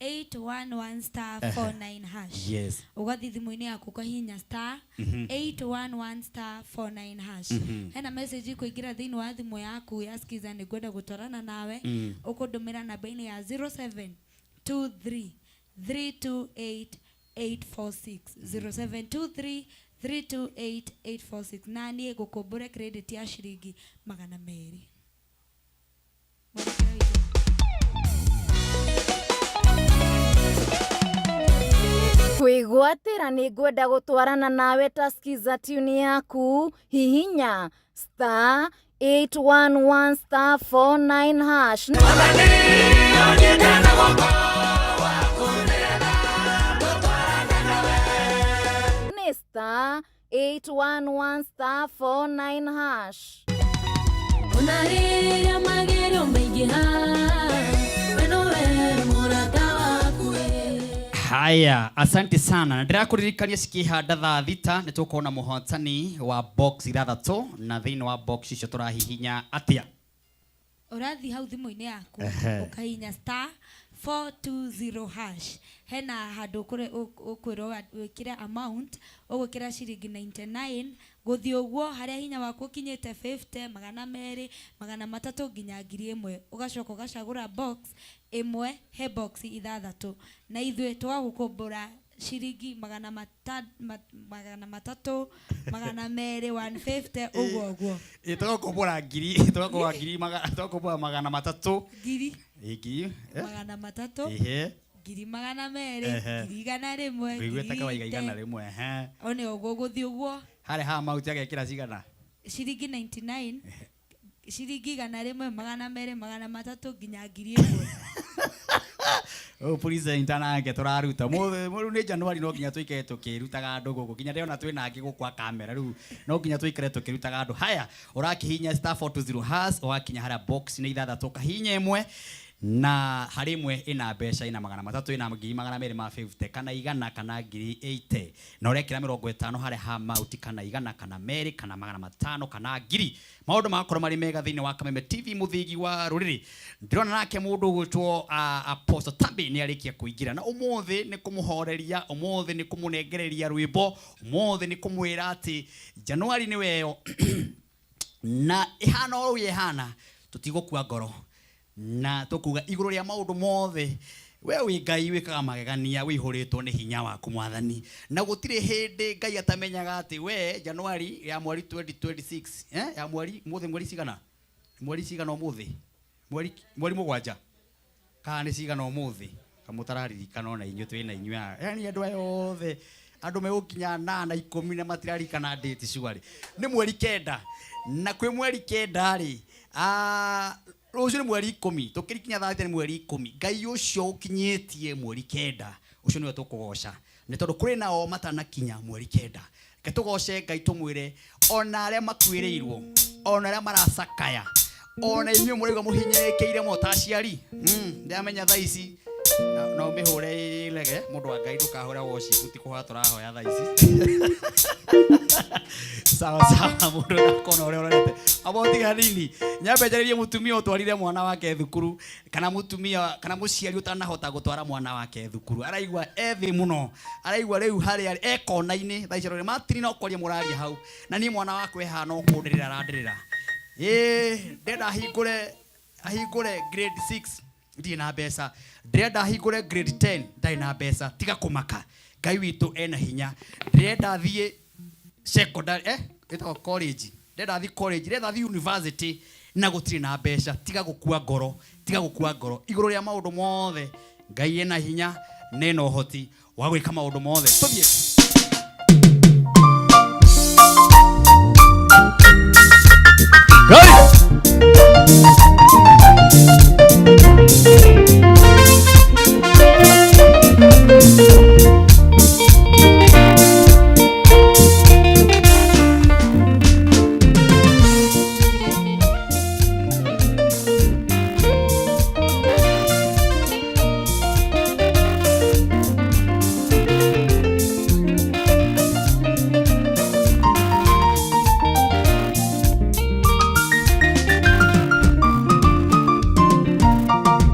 811 star 49 hash. Ũgathiĩ thimũ-inĩ yaku ũkahihinya star 811 star 49 hash. Hena message ĩkũingĩra thĩinĩ wa thimũ yaku ya skiza, nĩ ngwenda gũtwarana nawe. Ũkũndũmĩra namba-inĩ ya 0723 328 846, 0723 328 846, na niĩ ngũkũmbũre credit ya ciringi 200. Mwerekera witũ. Kwĩgwatĩra nĩ ngwenda gũtwarana nawe ta skiza tune yaku, hihinya star 811 star 49 hash. Nĩ star 811 star 49 hash. Ona rĩrĩa magerio maingĩha, we nowe mũrata waku. Haya, asante sana. Na ndĩrakũririkania cikĩhanda thaa 6 nĩ tũkuona mũhotani wa box 6, na thĩinĩ wa box icio tũrahihinya atĩa? Ũrathiĩ hau thimũ-inĩ yaku, ũkahihinya *420#. Hena handũ ũkwĩrwo wĩkĩre amount, ũgwĩkĩra ciringi 99 gũthiĩ ũguo harĩa hinya waku ũkinyĩte, 50, 200, 300 nginya 1000. Ũgacoka ũgacagũra box ĩmwe he box 6, na ithuĩ tũgagũkombora ciringi 300, 200, 150, ũguo ũguo. Ĩ, tũgakombora ngiri, tũgakombora ngiri tũgakombora 300. Ngiri. Ĩ, ngiri, eh? 300. Ngiri 200. 100,000. Ngũiguĩte Ngiri kawaiga igana 80. rĩmwe, ehe. One ũguo gũthiĩ ũguo. Harĩa ha mauti agekĩra cigana? Ciringi 99, ciringi 100, 200, 300 nginya 1000. Ũyũ presenter nake tũraruta mũthĩ rĩu nĩ January, no nginya tũikare tũkĩrutaga andũ gũkũ, nginya ndĩrona twĩna angĩ gũkũ a kamera, rĩu no nginya tũikare tũkĩrutaga andũ. Haya, ũrakihinya *420#, ũgakinya harĩa box nĩ 6, ũkahihinya ĩmwe, na harĩ ĩmwe ĩna mbeca, ĩna 300, ĩna ngiri 250 kana 100 kana ngiri 80, na ũrekĩra 50 harĩa ha mauti, kana 100 kana 200 kana 500 kana 1000. Maũndũ magakorwo marĩ mega thĩinĩ wa Kameme TV, mũthĩgi wa rũrĩrĩ. Ndĩrona nake mũndũ ũgwĩtwo Apostle Tambi nĩ arĩkia kũingĩra, na ũmũthĩ nĩ kũmũhoreria, ũmũthĩ nĩ kũmũnengereria rwĩmbo, ũmũthĩ nĩ kũmwĩra atĩ Januari nĩ weyo na ĩhana o ũrĩa ĩhana, tũtigũkua ngoro na tũkuga igũrũ rĩa maũndũ mothe we wĩ Ngai wĩkaga magegania, wĩihũrĩtwo nĩ hinya waku Mwathani, na gũtirĩ hĩndĩ Ngai atamenyaga atĩ we Januari ya mweri 2026, eh, ya mweri mũthĩ, mweri cigana, mweri cigana ũmũthĩ, mweri 7 kana nĩ cigana ũmũthĩ, kamũtararirikana ona inyuĩ twĩna inyuĩ haha. Yani andũ aya othe, andũ megũkinya 8 10 na matiririkana date cuarĩ nĩ mweri 9, na kwĩ mweri 9 rĩ, rũciũ nĩ mweri 10, tũkĩrikinya thaa 6 nĩ mweri 10. Ngai ũcio ũkinyĩtie mweri 9, ũcio nĩwe tũkũgoca, nĩ tondũ kũrĩ nao matanakinya mweri 9. Reke tũgoce Ngai, tũmwĩre ona arĩa makuĩrĩirwo, ona arĩa maracakaya, ona inyuĩ mũraigua mũhinyĩrĩkĩire mũno ta aciari. Ndĩramenya thaa ici no mĩhũre ĩrege. Mũndũ wa Ngai, ndũkahũre worship, ti kũhoya tũrahoya thaa ici. Sawa sawa, mũndũ ndakona ũrĩa ũrorete aba hanini. Nyambe njarĩrie mũtumia ũtwarire mwana wake thukuru, kana mũtumia kana mũciari ũtanahota gũtwara mwana wake thukuru, araigua ethĩ mũno, araigua rĩu harĩa e kona-inĩ thaa ici arore matini no kwaria mũraria hau, na niĩ mwana wakwa ehana o kũndĩrĩra arandĩrĩra. Ĩ, ndĩrenda ahingũre grade 6, ndirĩ na mbeca. Ndĩrenda ahingũre grade 10, ndarĩ na mbeca. Tiga kũmaka, Ngai witũ ena hinya. Ndĩrenda thiĩ secondary, ĩtagwo college, ndĩrenda thiĩ college, ndĩrenda thiĩ university na gũtirĩ na mbeca. Tiga gũkua ngoro, tiga gũkua ngoro. Igũrũ rĩa maũndũ mothe Ngai ena hinya na ena ũhoti wa gwĩka maũndũ mothe. Tũthiĩ. Go!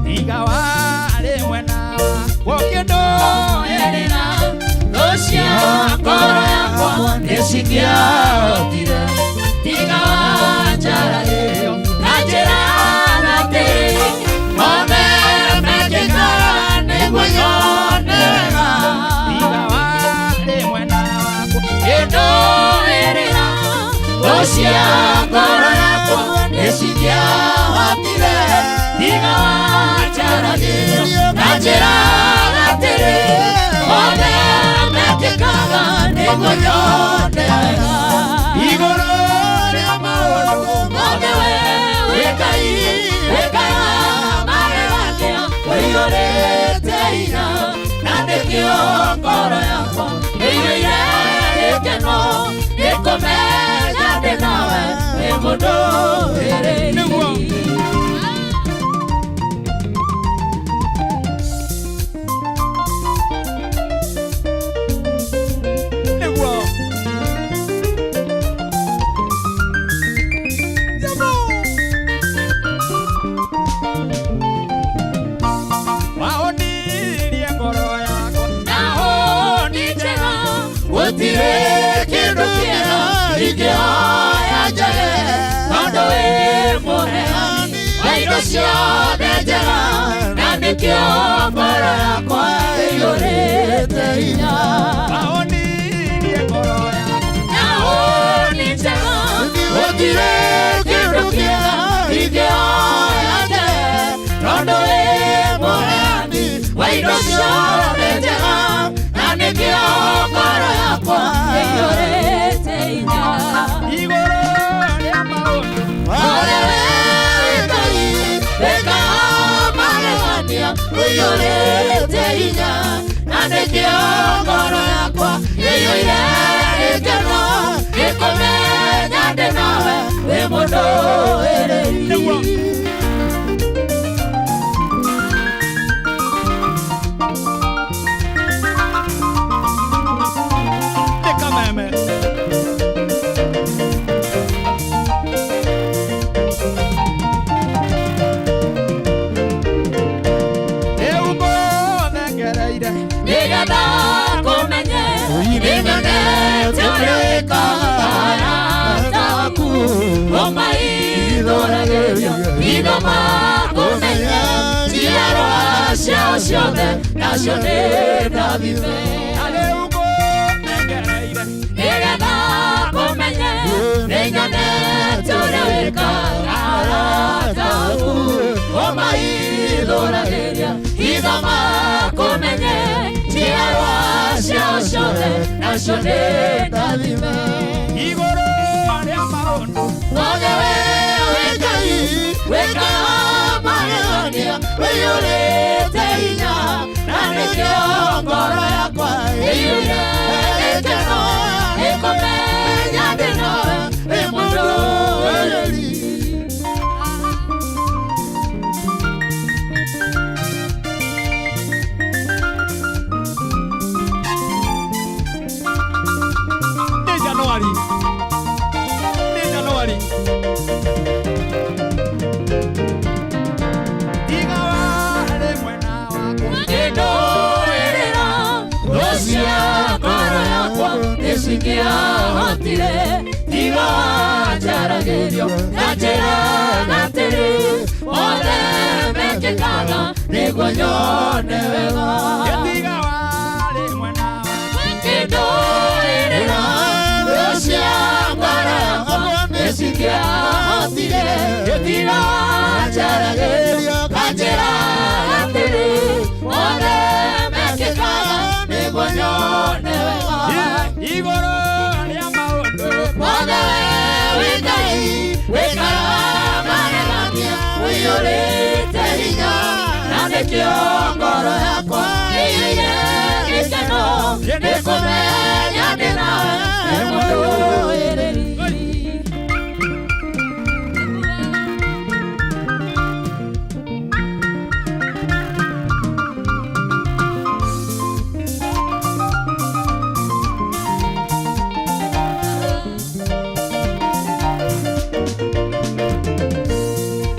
Tiga warĩ mwena wa Erera rũcio ngoro yakwa nĩcingĩahotire, tiga wanjaragĩrio na njĩra atĩrĩ mothe mekĩkaga nĩguo nyone wega. Tiga warĩ mwena wakwa. Kĩndũĩrĩra rũcio ngoro yakwa nĩcingĩahotire, tiga wanjaragĩrio na njĩra atĩrĩ mothe mekĩkaga nĩguo nyone wega. Igũrũ Rĩa maũndũ mothe we wĩ Ngai wĩkaga magegania, ũiyũrĩte hinya, na nĩkĩo ngoro yakwa ĩiyũire gĩkeno. Nĩkũmenya ndĩ nawe wĩ mũndũ Nĩguo. Nĩguo. Waonirie ngoro yakwa. Naho nĩ njega gũtirĩ kĩndũ kĩega ingĩhoya njage tondũ wĩ mũheani wa indo ciothe njega na nĩkĩo ngoro yakwa ĩiyũrĩte hinya. Waonirie ngoro yakwa. Naho nĩ njega gũtirĩ kĩndũ kĩega ingĩhoya njage tondũ wĩ mũheani wa indo ciothe njega na nĩkĩo ngoro yakwa ĩiyũrĩte hinya. Igũrũ rĩa maũndũ. Ore we Ngai, wĩkaga magegania, ũiyũrĩte hinya, na nĩkĩo ngoro yakwa ĩiyũire gĩkeno, nĩkũmenya ndĩ nawe wĩ mũndũ Nĩguo. wĩrĩi. Nĩ kameme. Rĩu ngũthengereire. Nĩgetha ngũmenye, nĩnyonete ũrĩa wĩkaga arata aku, ũmaithũragĩria hitho makũmenye, njiarwa ciao ciothe nacio nĩ ndathime. Na rĩu ngũthengereire. Nĩgetha ngũmenye, nĩnyonete ũrĩa wĩkaga arata aku, ũmaithũragĩria hitho makũmenye, njiarwa ciao ciothe nacio nĩ ndathime. Igũrũ rĩa maũndũ. Mothe we wĩ Ngai, wĩkaga magegania, ũiyũrĩte hinya, na nĩkĩo ngoro yakwa ĩiyũire gĩkeno, nĩkũmenya ndĩ nawe wĩ mũndũ wĩrĩri. Nĩ Januari. Nĩ Januari. Tiga warĩ mwena wakwa. Ngĩndũĩrĩra thũ cia ngoro yakwa nĩcingĩahotire, tiga wanjaragĩrio na njĩra atĩrĩ, mothe mekĩkaga nĩguo nyone wega. Tiga warĩ mwena wakwa. Ngĩndũĩrĩra thũ cia ngoro yakwa nĩcingĩahotire, tiga wanjaragĩrio na njĩra atĩrĩ, mothe mekĩkaga nĩguo nyone wega. Igũrũ rĩa maũndũ. Mothe wĩ Ngai, wĩkaga magegania, ũiyũrĩte hinya, na nĩkĩo ngoro yakwa ĩiyũire gĩkeno, nĩkũmenya ndĩ nawe wĩ mũndũ wĩrĩri.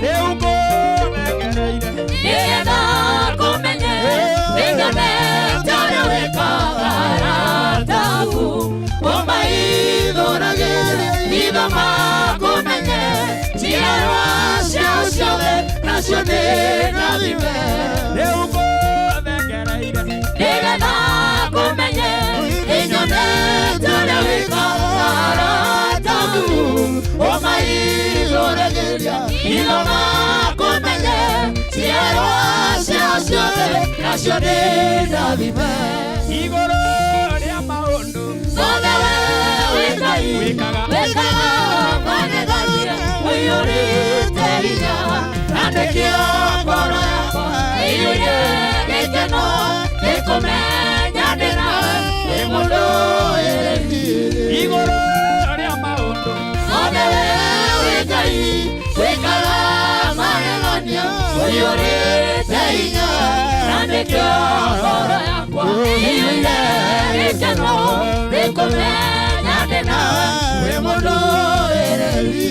Rĩu ngũthengereire. Nĩgetha ngũmenye, nĩnyonete ũrĩa wĩkaga arata aku, ũmaithũragĩria hitho makũmenye, njiarwa ciao ciothe nacio nĩ ndathime. Rĩu ngũthengereire. Nĩgetha ngũmenye, nĩnyonete ũrĩa wĩkaga arata aku, ũmaithũragĩria hitho makũmenye, njiarwa ciao ciothe nacio nĩ ndathime. Igũrũ rĩa maũndũ. Mothe we wĩ Ngai, Wĩkaga. wĩkaga magegania, ũiyũrĩte hinya, na nĩkĩo ngoro yakwa ĩiyũire gĩkeno, nĩkũmenya ndĩ nawe wĩ mũndũ wĩrĩri. Igũrũ rĩa Ũiyũrĩte hinya na nĩkĩo ngoro yakwa ĩiyũire gĩkeno nĩ kũmenya ndĩ nawe wĩ mũndũĩrĩri.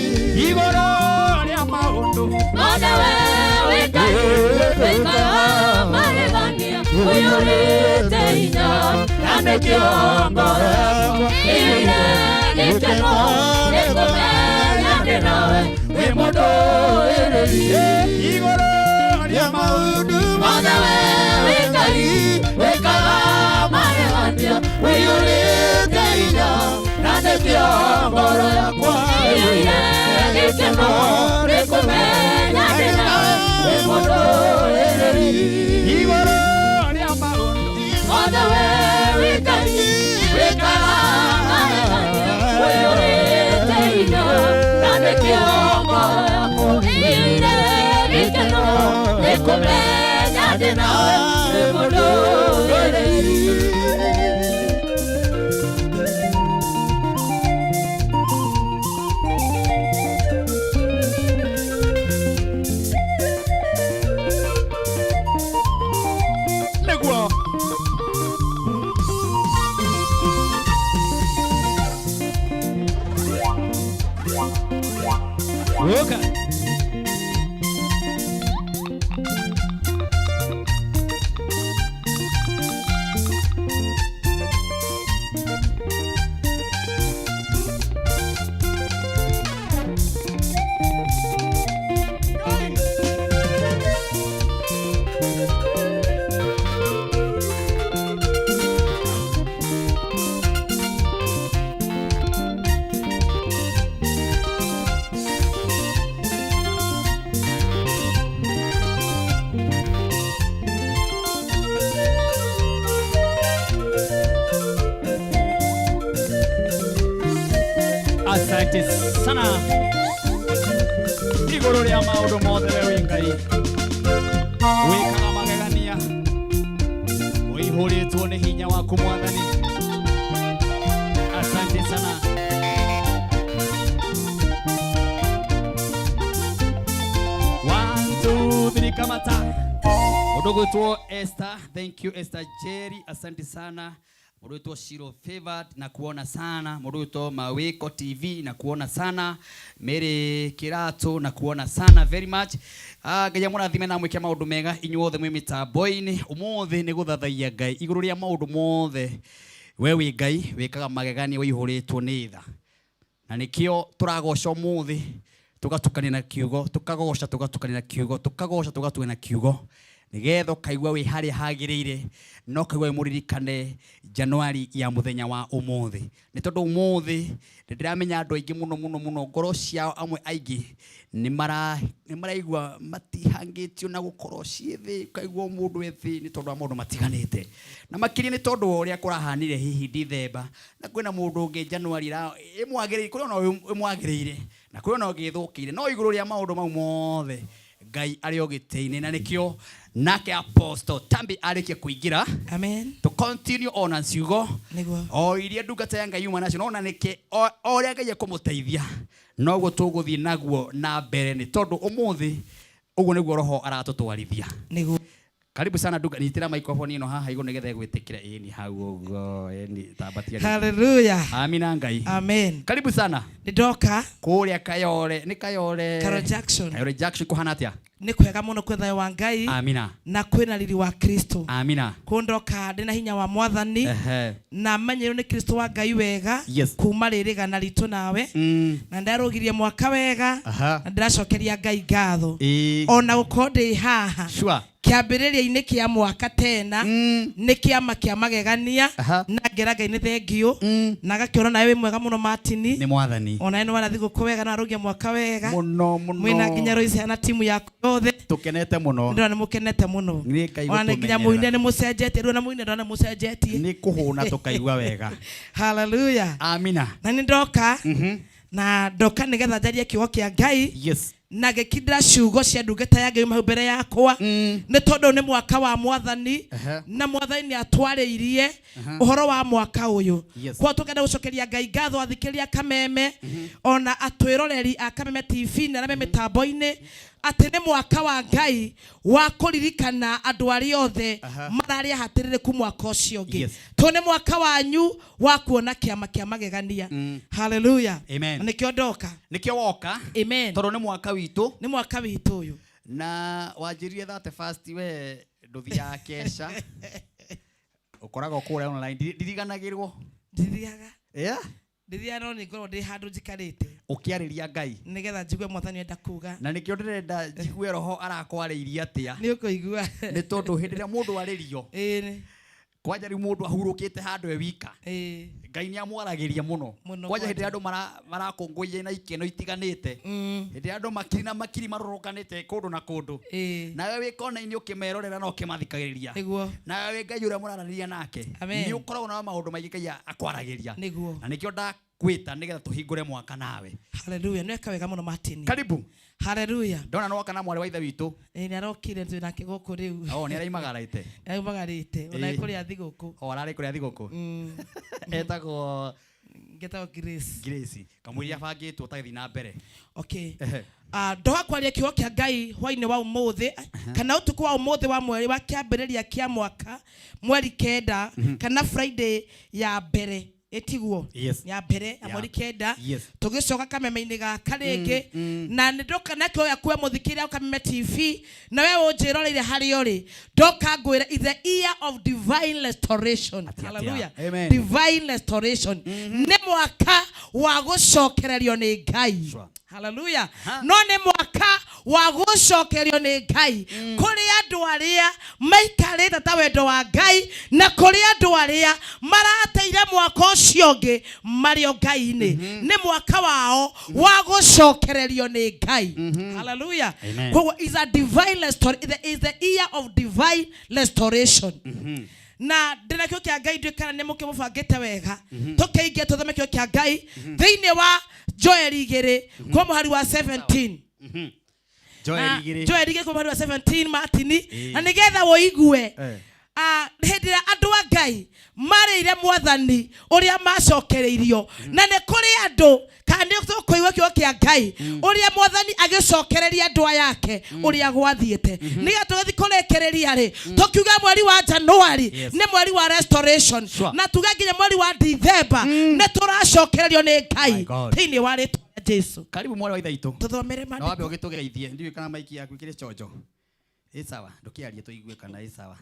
Igũrũ rĩa maũndũ Mothe we wĩ Ngai wĩkaga magegania ũiyũrĩte hinya na nĩkĩo ngoro yakwa ĩiyũire gĩkeno nĩ kũmenya ndĩ nawe wĩ mũndũĩrĩri. Igũrũ rĩa maũndũ Mothe we wĩ Ngai wĩkaga magegania ũiyũrĩte hinya na nĩkĩo ngoro yakwa ĩiyũire gĩkeno nĩ kũmenya ndĩ nawe wĩ mũndũĩrĩri. Igũrũ rĩa maũndũ Mothe we wĩ Ngai wĩkaga magegania ũiyũrĩte hinya na nĩkĩo ngoro yakwa ĩiyũire gĩkeno nĩ kũmenya ndĩ nawe wĩ mũndũĩrĩri. Nĩguo Oka. Asante sana igũrũ rĩa maũndũ mothe we wĩ Ngai wĩkaga magegania ũihũrĩtwo nĩ hinya waku mwathani. Asante sana. One, two, three, kamata. Mũndũ ũgwĩtwo Esther, thank you Esther Jerry, asante sana. Mũndũ ũgwĩtwo Shiro Favored na kuona sana. Mũndũ ũgwĩtwo Mawiko TV na kuona sana. Mary Kirato na kuona sana very much. Ngai amũrathime na amwĩke maũndũ mega inyuothe mwĩ mĩtambo-inĩ. Ũmũthĩ nĩ gũthathaiya Ngai igũrũ rĩa maũndũ mothe. We wĩ Ngai wĩkaga magegania ũihũrĩtwo nĩ tha. Na nĩkĩo tũragoca ũmũthĩ tũgatukania na kiugo, tũkagoca tũgatukania na kiugo, tũkagoca tũgatukania na kiugo nĩgetha ũkaigua wĩ harĩa hagĩrĩire na ũkaigua wĩ mũririkane Januari ya mũthenya wa ũmũthĩ. Nĩ tondũ ũmũthĩ nĩ ndĩramenya andũ aingĩ mũno mũno mũno ngoro ciao amwe aingĩ nĩ maraigua matihangĩtio na gũkorwo ciĩ thĩ, ũkaigua mũndũ e thĩ nĩ tondũ wa maũndũ matiganĩte. Na makĩria nĩ tondũ wa ũrĩa kũrahanire hihi Dithemba, na kwĩna mũndũ ũngĩ Januari ĩmwagĩrĩire, kwĩ ona ĩmwagĩrĩire na kwĩ ona ũngĩ ĩthũkĩire, no igũrũ rĩa maũndũ mau mothe Ngai arĩ o gĩtĩ-inĩ, na nĩkĩo nake Apostle Tambi arĩkia kũingĩra. Amen. To continue on ciugo Nĩguo. o iria ndungata ya Ngai yuma nacio, no na nĩkĩ o ũrĩa Ngai ekũmũteithia noguo tũgũthiĩ naguo na mbere, nĩ tondũ ũmũthĩ ũguo nĩguo Roho aratũtwarithia. Nĩguo. Karibu sana nduga, nyitĩra microphone ĩno haha igũrũ nĩgetha ĩgwĩtĩkĩre. Ĩni hau ũguo, ĩni tambatia. Hallelujah. Amina Ngai. Amen. Karibu sana. Nĩndoka. Kũrĩa Kayole, nĩ Kayole. Kayole Junction. Kayole Junction kũhana atĩa? Nĩ kwega mũno kwĩ thayũ wa Ngai. Amina. Na kwĩna riri wa Kristo. Amina. Kũndoka ndĩna hinya wa Mwathani. Na menyeirwo nĩ Kristo wa Ngai wega. Yes. Kuma rĩrĩgana ritũ nawe. Na ndarũgirie mwaka wega. Na ndĩracokeria Ngai ngatho. Ona gũkorwo ndĩ haha. Sure. Kĩambĩrĩria-inĩ kĩa mwaka tena nĩ kĩama kĩa magegania. Na ngera Ngai nĩ thengiũ. Na ngakĩona nawe wĩ mwega mũno Martini. Nĩ Mwathani. Ona nĩ wara thigũkũ wega na arũgia mwaka wega. Mũno, mũno. Mwĩna nginya Royce na timu yaku yothe. Tũkenete mũno. Ndĩrona nĩ mũkenete mũno. Nĩ Ngai Ona nĩ nginya gũtũmenyerera. mũine nĩ mũcenjetie, rĩu ona mũine ndĩrona mũcenjetie. Nĩ kũhũna tũkaigua wega. Hallelujah. Amina. Na nĩ ndoka. Na ndoka nĩgetha njarie kiugo kĩa Ngai. Yes. Na ngĩkindĩra ciugo cia ndungata ya Ngai hau mbere yakwa. Nĩ tondũ nĩ mwaka wa Mwathani. Na Mwathani nĩ atwarĩirie ũhoro wa mwaka ũyũ. Yes. Kwa tũkenda gũcokeria Ngai ngatho athikĩrĩria Kameme, ona atwĩroreri a Kameme TV na arĩa me mĩtambo-inĩ. Atĩ nĩ mwaka wa Ngai wa kũririkana andũ arĩa othe mararĩ ahatĩrĩrĩku mwaka ũcio ũngĩ. To nĩ mwaka wanyu wa kuona kĩama kĩa magegania. Haleluya. Amen. Na nĩkĩo ndoka. Nĩkĩo woka. Amen. Tondũ nĩ mwaka witũ. Nĩ mwaka witũ ũyũ. Na wanjĩrire that first we ndũthiaga keca, ũkoragwo kũrĩa online. Ndiriganagĩrwo. Ndithiaga. Yeah? Ndithiaga, no nĩ ngorwo ndĩ handũ njikarĩte ũkĩarĩria Ngai nĩgetha njigue Mwathani enda kuga. Na nĩkĩo ndĩrenda njigue roho arakwarĩirie atĩa. Nĩ ũkũigua. Nĩ tondũ hĩndĩ ĩrĩa mũndũ arĩrio, kwanja rĩu mũndũ ahurũkĩte handũ e wika, Ngai nĩ amwaragĩria mũno. Mũno. Kwanja hĩndĩ Kwanja. ĩrĩa andũ marakũngũiya na ikeno itiganĩte, hĩndĩ ĩrĩa andũ makiri na makiri marũrũnganĩte kũndũ na kũndũ, nawe wĩ kona-inĩ ũkĩmerorera na ũkĩmathikagĩrĩria, nawe wĩ Ngai ũrĩa mũraranĩria nake. Amen. Nĩ ũkoragwo na maũndũ maingĩ Ngai akwaragĩria. Na nĩkĩo ndakwĩta nĩgetha tũhingũre mwaka nawe. Haleluya, nĩ weka wega mũno, Martin. Karibu. Haleluya. Ndona nĩ woka na mwarĩ wa ithe witũ. Ĩĩ, nĩ arokire, twĩ nake gũkũ rĩu. O nĩ araimagarĩte. Nĩ aumagarĩte ona kũrĩa thigũkũ. O ararĩ kũrĩa thigũkũ. Etagwo? Ngetagwo Grace. Grace kamũiria abangĩtwo tagĩthiĩ na mbere. Okay. Ah, ndoka kwaria kiugo kĩa Ngai hwainĩ wa ũmũthĩ kana ũtukũ wa ũmũthĩ wa mweri wa kĩambĩrĩria kĩa mwaka, mweri 9, kana Friday ya mbere, ĩtiguo? Yes. Ya mbere ya mweri 9. Tũgĩcoka kameme-inĩ gaka rĩngĩ, na nĩ ndoka na kĩo gĩaku we mũthikĩrĩria Kameme TV, na we ũnjĩroreire harĩa ũrĩ, ndoka ngwĩre is the year of divine restoration. Atia, atia. Hallelujah. Amen. Divine restoration nĩ mwaka wa gũcokererio nĩ Ngai. Haleluya. No nĩ mwaka wa gũcokerio nĩ Ngai kũrĩ andũ arĩa maikarĩte ta wendo wa Ngai, na kũrĩ andũ arĩa marateire mwaka ũcio ũngĩ marĩ o Ngai-inĩ. Nĩ mwaka wao wa gũcokererio nĩ Ngai. Haleluya. Amen. Koguo is a divine restoration, is the year of divine restoration. Na ndĩna kĩo kĩa Ngai, ndiũĩ kana nĩ mũkĩmũbangĩte wega. Tũkĩingia tũthome kĩo kĩa Ngai thĩinĩ wa Joeli 2 kwa mũhari wa 17. Joel Na 2. Joeli 2 kwa mũhari wa 17, Martini, na nĩgetha ũigue. Ah, hĩndĩ ĩrĩa andũ a Ngai marĩire Mwathani ũrĩa macokereirio, na nĩ kũrĩ andũ kana nĩ tũkũigua kiugo kĩa Ngai ũrĩa Mwathani agĩcokereria andũ aya ake ũrĩa gwathiĩte, nĩgetha tũgĩthiĩ kũrĩkĩrĩria rĩ, tũkiuga mweri wa January nĩ mweri wa restoration, na tuge nginya mweri wa December nĩ tũracokererio nĩ My Ngai God. thĩinĩ wa rĩtwa rĩa Jesu. Karibu mwarĩ wa ithe witũ. Tũthomere Na wambe maandĩko. ũgĩtũgeithie, ndiũĩ kana maiki yaku ĩkĩrĩ chonjo. Ĩ sawa, ndũkĩarie tũigue kana ĩ sawa.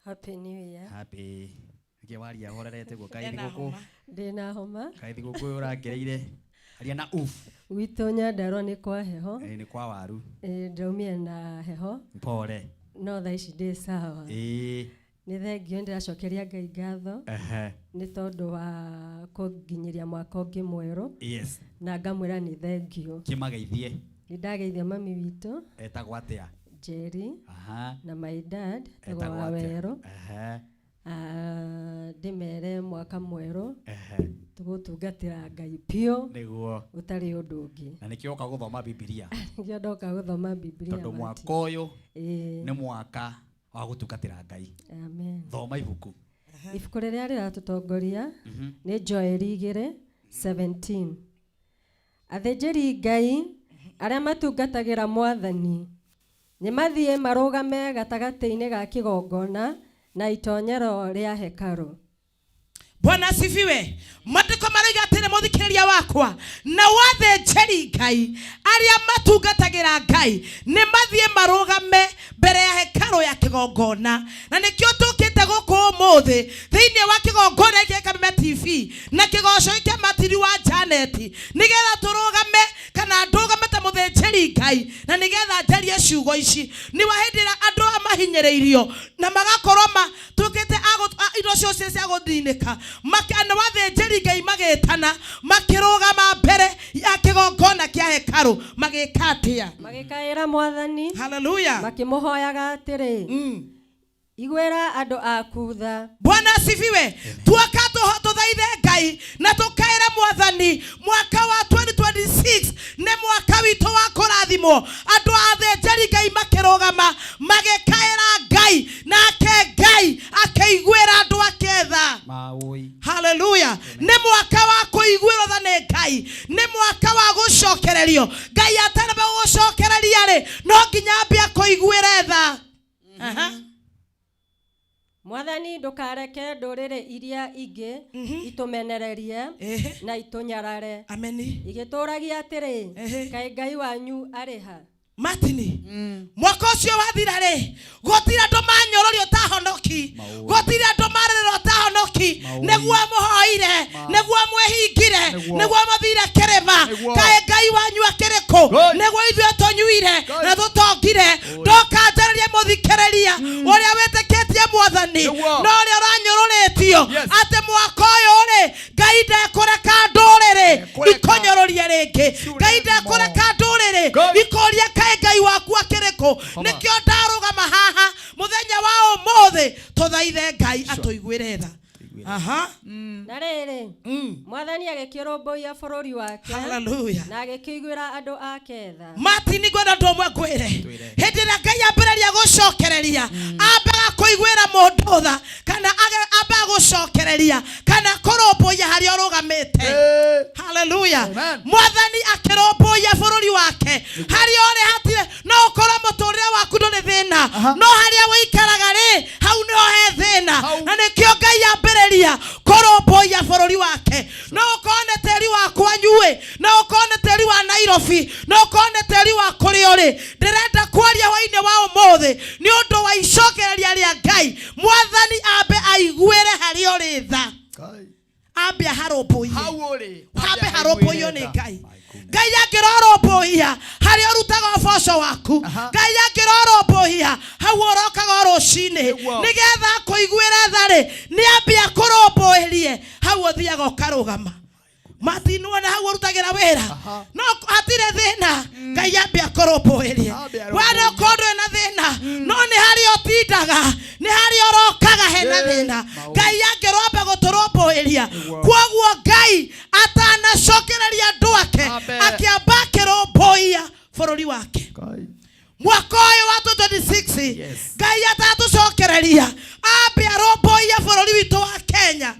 Happy New Year. Happy. Nĩkĩ waria horerete guo? Kaĩ Ena thigũkũ? homa. Ndĩna homa. Kaĩ thigũkũ ũrangereire? Aria na uf. Gwitũ Nyandarua nĩ kwa heho. Ĩ, nĩ kwa waru. Ĩ, ndaumire na heho. Pole. No thaa ici ndĩ sawa. Nĩ thengio, ndĩracokeria Ngai ngatho nĩ tondũ wa kũnginyĩria mwaka ũngĩ mwerũ. Na ngamwĩra nĩ thengio. Kĩmageithie. Nĩ ndageithia mami witũ. Etagwo atĩa? Njeri. Na my dad etagwo Etagwo atĩa? Wawerũ. Ah, ndĩmere mwaka mwerũ. Tũgũtungatĩra Ngai biũ. Gũtarĩ ũndũ ũngĩ. Na nĩkĩo woka gũthoma Bibilia? Nĩkĩo ndoka gũthoma Bibilia. Tondũ Martin. mwaka ũyũ nĩ mwaka wa gũtungatĩra Ngai. Amen. Thoma ibuku. Ibuku rĩrĩa rĩratũtongoria nĩ Joeli 2:17. Athĩnjĩri Ngai arĩa matungatagĩra Mwathani nĩ mathiĩ marũgame gatagatĩ-inĩ ga kĩgongona na itonyero rĩa hekarũ. Bwana asifiwe. Maandĩko marauga atĩrĩ, mũthikĩrĩria wakwa, na wathĩnjĩri Ngai arĩa matungatagĩra Ngai nĩ mathiĩ marũgame mbere ya hekarũ ya kĩgongona. Na nĩkĩo tũkĩte gũkũ ũmũthĩ thĩinĩ wa kĩgongona gĩkĩ Kameme TV na kĩgoco gĩkĩ kĩa Martin wa Janet, nĩgetha tũrũgame kana ndũgame ta mũthĩnjĩri Ngai, na nĩgetha njarie ciugo ici. Nĩ wa hĩndĩ ĩrĩa andũ aya mahinyĩrĩirio na magakorwo matuĩkĩte indo ciothe cia gũthinĩka, na wathĩnjĩri Ngai magĩtana makĩrũgama mbere ya kĩgongona kĩa hekarũ magĩka atĩa? Magĩkaĩra Mwathani. Hallelujah. Makĩmũhoyaga atĩrĩ, Iguĩra andũ aku tha. Bwana asifiwe. Tuoka tũthaithe Ngai na tũkaĩre Mwathani mwaka wa 2026 nĩ mwaka witũ wa kũrathimwo. Andũ a athĩnjĩri Ngai makĩrũgama magĩkaĩra Ngai, nake Ngai akĩiguĩra andũ ake tha. Maũi. Hallelujah. Nĩ mwaka wa kũiguĩrwo tha nĩ Ngai, nĩ mwaka wa gũcokererio. Ngai atanamba gũgũcokereria rĩ, no nginya Mwathani ndũkareke ndũrĩrĩ iria ingĩ itũmenererie na itũnyarare. Ameni. Igĩtũũragia atĩrĩ, kaĩ Ngai wanyu arĩ ha? Martini mwaka ũcio wathira rĩ gũtirĩ andũ manyũrũrio ta honoki, gũtirĩ andũ marĩrĩrwo ta honoki. Nĩguo mũhoire, nĩguo mwĩhingire, nĩguo mũthire kĩrĩma, kaĩ Ngai wanyu akĩrĩ kũ? Nĩguo ithuĩ tũnyuire na tũtongire. Ndoka njarĩrie mũthikĩrĩria ũrĩa wĩtĩkĩtie Mwathani na ũrĩa ũranyũrũrĩtio atĩ mwaka ũyũ rĩ Ngai ndekũreka ndũrĩrĩ ikũnyũrũrie rĩngĩ, Ngai ndekũreka ndũrĩrĩ ikũrie kaĩ Ngai waku akĩrĩ kũ. Nĩkĩo ndarũgama haha mũthenya wa ũmũthĩ tũthaithe Ngai atũiguĩre tha. Aha. Na rĩrĩ, Mwathani agĩkĩrũmbũiya bũrũri wake. Hallelujah. Na agĩkĩiguĩra andũ ake tha. Martin, ngwenda ũndũ ũmwe ngwĩre. Hĩndĩ ĩrĩa Ngai ambĩrĩria gũcokereria, ambaga kũiguĩra mũndũ tha, kana ambaga gũcokereria kana kũrũmbũiya harĩa ũrũgamĩte. Haleluya. Mwathani akĩrũmbũiya bũrũri wake harĩa ũrĩ hatirĩ. No ũkorwo mũtũrĩre waku ndũrĩ thĩna, no harĩa ũikaraga rĩ, hau nĩho he thĩna, na nĩkĩo Ngai ambĩrĩria kũrũmbũiya bũrũri wake. No ũkorwo nĩ tĩri wa kwanyu-ĩ, no ũkorwo nĩ tĩri wa Nairobi, no ũkorwo nĩ tĩri wa kũrĩa ũrĩ. Ndĩrenda kwaria hwainĩ wa ũmũthĩ nĩ ũndũ wa icokereria rĩa Ngai. Mwathani ambe aiguĩre harĩa ũrĩ tha, ambe aharũmbũiye, hambe harũmbũiyo nĩ Ngai. Ngai angĩrorũmbũiya harĩa ũrutaga ũboco waku, Ngai angĩrorũmbũiya hau ũrokaga o rũcinĩ nĩgetha akũiguĩre tha rĩ, nĩ ambe akũrũmbũĩrie hau ũthiaga ũkarũgama. Martin, wona hau ũrutagĩra wĩra no hatirĩ thĩna, Ngai ambe akũrũmbũĩrie. We no korwo ndũrĩ na thĩna, no nĩ harĩa ũtindaga, nĩ harĩa ũrokaga hena thĩna. Ngai angĩromba gũtũrũmbũĩria. Kwoguo Ngai atanacokereria andũ ake, akĩamba akĩrũmbũiya bũrũri wake. Mwaka ũyũ wa 2026, Ngai atatũcokereria, ambe arũmbũiye bũrũri witũ wa Kenya.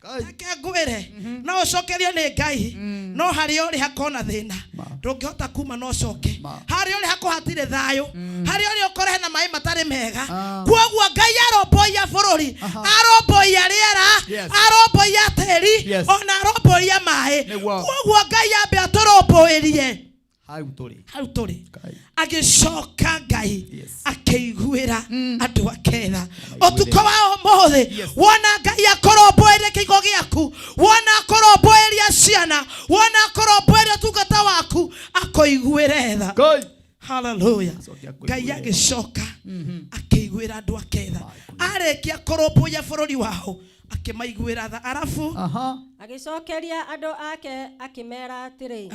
Reke ngwĩre, no ũcokerio nĩ Ngai, no harĩa ũrĩ hakona thĩna ndũngĩhota kuma. No ũcoke harĩa ũrĩ hako hatirĩ thayũ, harĩa ũrĩ ũkore hena maĩ matarĩ mega. Kwoguo Ngai arũmbũiya bũrũri, arũmbũiya rĩera, arũmbũiya tĩri, ona arũmbũiya maĩ. Kwoguo Ngai ambe atũrũmbũĩrie hau tũrĩ. Agĩcoka Ngai akĩiguĩra andũ ake tha. Ũtukũ wa ũmũthĩ, wona Ngai akũrũmbũĩrie kĩigo gĩaku, wona akũrũmbũĩria ciana, wona akũrũmbũĩria ũtungata waku, akũiguĩre tha. Haleluya. Ngai agĩcoka akĩiguĩra andũ ake tha. Arĩkia kũrũmbũiya bũrũri wao, akĩmaiguĩra tha, arabu Agĩcokeria andũ ake akĩmeera atĩrĩ,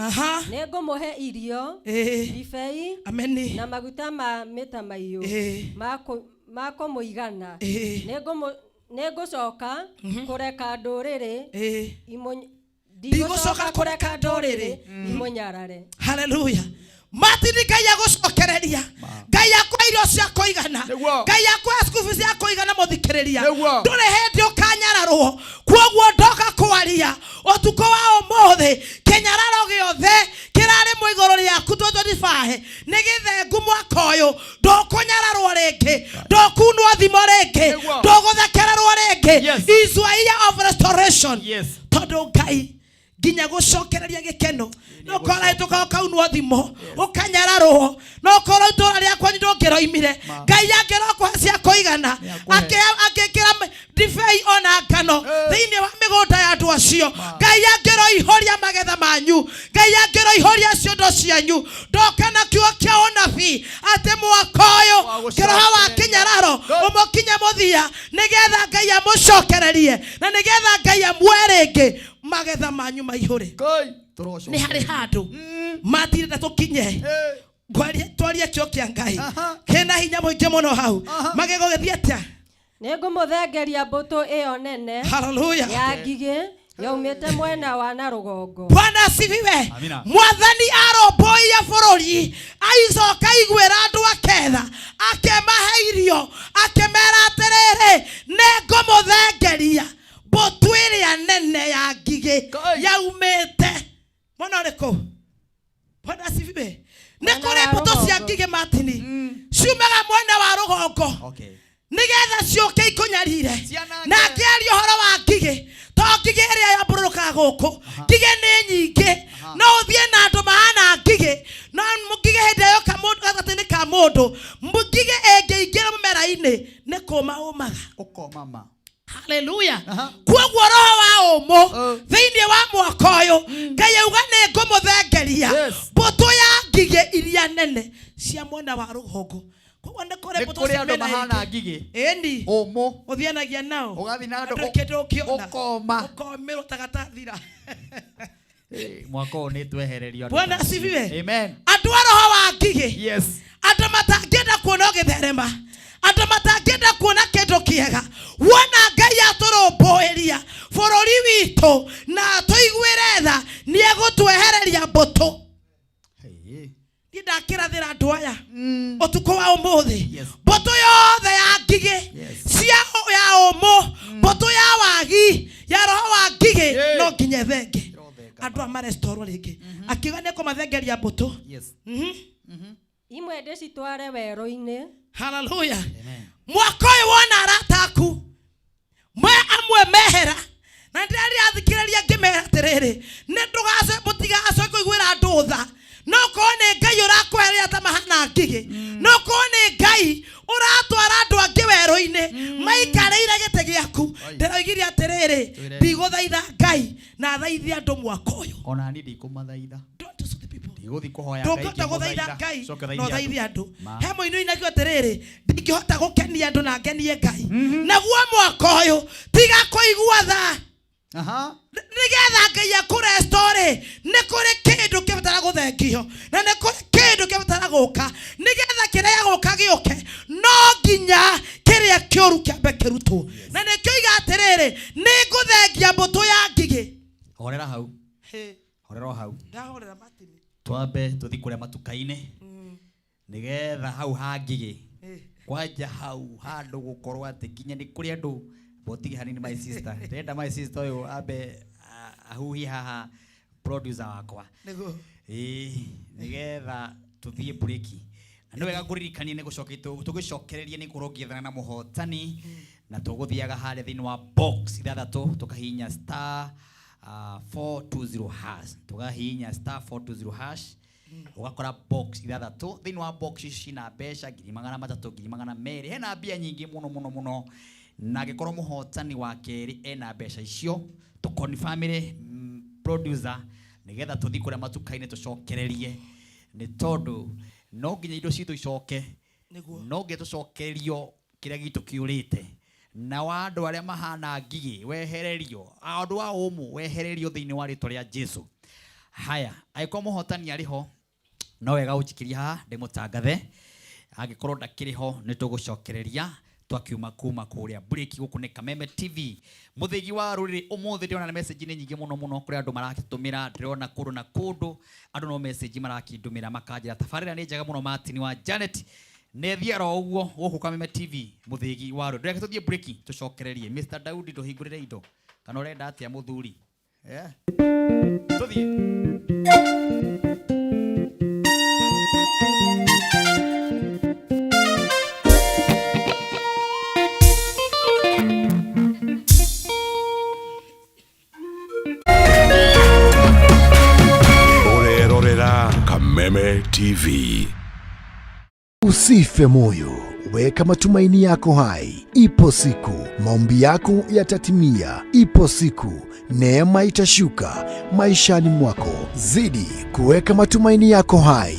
nĩ ngũmũhe irio, ndibei, Ameni. na maguta ma mĩtamaiyũ ma kũmũigana. Nĩ ngũcoka kũreka ndũrĩrĩ Ndigũcoka kũreka ndũrĩrĩ imũnyarare. Haleluya. Martin, Ngai agũcokereria, Ngai akwa irio cia kũigana, Ngai akwa school fees cia kũigana. Mũthikĩrĩria, ndũrĩ hĩndĩ ũkanyararwo. Kwoguo ndoka kwaria ũtukũ wa ũmũthĩ, kĩnyararo gĩothe kĩrarĩ mũ igũrũ rĩaku 2025 nĩ gĩthengu. Mwaka ũyũ ndũkũnyararwo rĩngĩ, ndũkunwo thimo rĩngĩ, ndũgũthekererwo rĩngĩ. Is a year of restoration, tondũ Ngai nginya gũcokereria gĩkeno. No korwo hĩtũka ũkaunwo thimo, ũkanyararwo, no korwo itũra rĩa kwanyu ndũngĩroimire, Ngai angĩrokũhe cia kũigana, angĩkĩra ndibei ona ngano thĩinĩ wa mĩgũnda ya andũ acio, Ngai angĩroihũria magetha manyu, Ngai angĩroihũria ciondo cianyu. Ndoka na kiugo kĩa ũnabii atĩ mwaka ũyũ kĩroho wa kĩnyararo ũmũkinye mũthia, nĩgetha Ngai amũcokererie na nĩgetha Ngai amwe rĩngĩ magetha manyu maihũre. Nĩ harĩ handũ matirenda tũkinye. Twarie kĩo kĩa Ngai kĩna hinya mũingĩ mũno hau. Magego gĩthiĩ atĩa? Nĩ ngũmũthengeria mbũtũ ĩyo nene Haleluya. ya ngigĩ yaumĩte mwena wa na rũgongo. Bwana asifiwe. Amina. Mwathani arũmbũiya bũrũri, aicoka aiguĩra andũ aketha, akĩmahe irio, akĩmera atĩrĩrĩ, nĩ ngũmũthengeria mbũtũ ĩrĩa nene ya ngigĩ yaumĩte mwena ũrĩkũ? Bwana asifiwe. Nĩ Mwena kũrĩ wa mbũtũ cia rũgongo. ngigĩ, Martini, ciumaga mwena wa rũgongo nĩgetha ciũke ikũnyarirĩre. Gũkũ ngigĩ nĩ nyingĩ, no ũthiĩ na andũ mahana ngigĩ, no ngigĩ hĩndĩ ĩrĩa yoka mũndũ gatagatĩ-inĩ ka mũndũ, ngigĩ ĩngĩingĩra mũmera-inĩ nĩ kũma ũmaga. Ũkoma ma. Haleluya. Kuoguo roho wa ũmũ thĩinĩ wa mwaka ũyũ, Ngai auga nĩ ngũmũthengeria mbũtũ ya ngigĩ iria nene cia mwena wa rũgongo. Koguo nĩ kũrĩ Nĩ mbũtũ kũrĩ cia andũ mĩena mahana ĩngĩ. ngigĩ. Ĩni. Ũmũ. Ũthianagia nao. Ũgathiĩ na andũ Andũ kĩndũ ũkĩona. Ũkoma. Ũkomĩrwo ta gatathira. Mwaka ũyũ nĩ twehererio andũ Bwana ta acio. asifiwe. Amen. Andũ a roho wa ngigĩ. Yes. Andũ matangĩenda kuona ũgĩtherema, andũ matangĩenda kuona kĩndũ kĩega. Wona Ngai atũrũmbũĩria bũrũri witũ na atũiguĩre tha, nĩ egũtwehereria mbũtũ. Hey. Niĩ ndakĩrathĩra andũ aya ũtukũ wa ũmũthĩ, Yes. mbũtũ yothe ya ngigĩ Yes. cia ya ũmũ, mbũtũ ya wagi ya roho wa ngigĩ, Yeah. no nginya ĩthenge. Ĩrothenga. Andũ aya marestorwo rĩngĩ, akiuga nĩ ekũmathengeria mbũtũ. Yes. Imwe ndĩcitware werũ-inĩ. Haleluya. Amen. Mwaka ũyũ wona arata aku mwe amwe mehera, na ndĩrathikĩrĩria ngĩmera atĩrĩrĩ, nĩ ndũgacoke, mũtigacoke kũiguĩra andũ tha. No korwo nĩ Ngai ũrakwehereria ta mahana ngigĩ, no korwo nĩ Ngai ũratwara andũ angĩ werũ-inĩ maikarĩire gĩtĩ gĩaku. Ndĩroigire atĩrĩrĩ, Twĩre. ndigũthaitha Ngai na thaithie andũ mwaka ũyũ. Ona niĩ ndikũmathaitha. Don't sue the people. Ndigũthiĩ kũhoya Ngai Ndũngĩhota gũthaitha ngĩmũthaitha, Ngai coke na thaithie ũthaithie andũ. Ma. He mũini ũinagio atĩrĩrĩ, ndingĩhota gũkenia andũ na ngenie Ngai. Naguo mwaka ũyũ tiga kũigua tha. Aha. Nĩgetha Ngai akũrestore, nĩ kũrĩ kĩndũ kĩbatara gũthengio na nĩ kũrĩ kĩndũ kĩbatara gũka. Nĩgetha kĩrĩa gĩgũka gĩũke, no nginya kĩrĩa kĩũru kĩambe kĩrutwo. Na nĩkĩo iga atĩrĩrĩ, nĩ ngũthengia mbũtũ ya ngigĩ. Horera hau. Horera o hau. Ndahorera Martin. Twambe tũthiĩ kũrĩa matuka-inĩ nĩgetha hau ha ngigĩ kwanja hau handũ gũkorwo atĩ nginya nĩ kũrĩ andũ botige hanini. My sister, ndĩrenda my sister ũyũ ambe ahuhie haha, producer wakwa. Nĩguo. Ĩĩ, nĩgetha tũthiĩ breki. Na nĩ wega ngũririkanie nĩ gũcokia tũgĩcokereria nĩ ngũkorwo ngĩethana na mũhotani, na tũgũthiaga harĩa thĩinĩ wa box ithathatũ, tũkahihinya star 420 hash, tũgahihinya star 420 hash, ũgakora box ithathatũ. Thĩinĩ wa box ici cina mbeca 300,000, 200,000, hena mbia nyingĩ mũno mũno mũno. Na angĩkorwo mũhotani wa kerĩ ena mbeca icio, tũkonfamĩre producer nĩgetha tũthiĩ kũrĩa matuka-inĩ tũcokererie, nĩ tondũ no nginya indo citũ icoke. Nĩguo. No nginya tũcokererio kĩrĩa gitũ kĩũrĩte, na wa andũ arĩa mahana ngigĩ wehererio, andũ a ũmũ wehererio thĩinĩ wa rĩtwa rĩa Jesu. Haya, angĩkorwo mũhotani arĩ ho, no wega ũnjikĩrie haha ndĩmũtangathe. Angĩkorwo ndakĩrĩ ho, nĩ tũgũcokereria twakiuma kuma kũrĩa break. Gũkũ nĩ Kameme TV, mũthĩgi wa rũrĩrĩ. Ũmũthĩ ndĩrona na message nĩ nyingĩ mũno mũno kũrĩ andũ maratũmĩra. Ndĩrona kũndũ na kũndũ andũ no message marakindũmĩra, makanjĩra tabarĩra nĩ njega mũno. Martin wa Janet nĩ oro ũguo gũkũ Kameme TV, mũthĩgi wa rũrĩrĩ. Reke tũthiĩ break tũcokererie. Mr Daudi, ndũhingũrĩre indo kana ũrenda atĩa mũthuri? Yeah. Tũthiĩ. Ũrerorera Kameme TV. Usife moyo, weka matumaini yako hai. Ipo siku maombi yako yatatimia. Ipo siku neema itashuka maishani mwako. Zidi kuweka matumaini yako hai.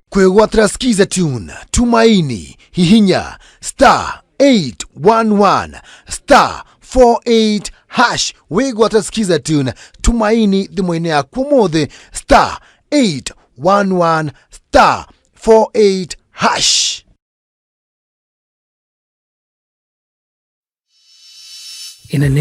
Kwegwatira Skiza Tune Tumaini, hihinya star 811 star 48 hash. Wigwatira Skiza Tune Tumaini thimũ-inĩ yaku ũmũthĩ, star 811 star 48 hash. In a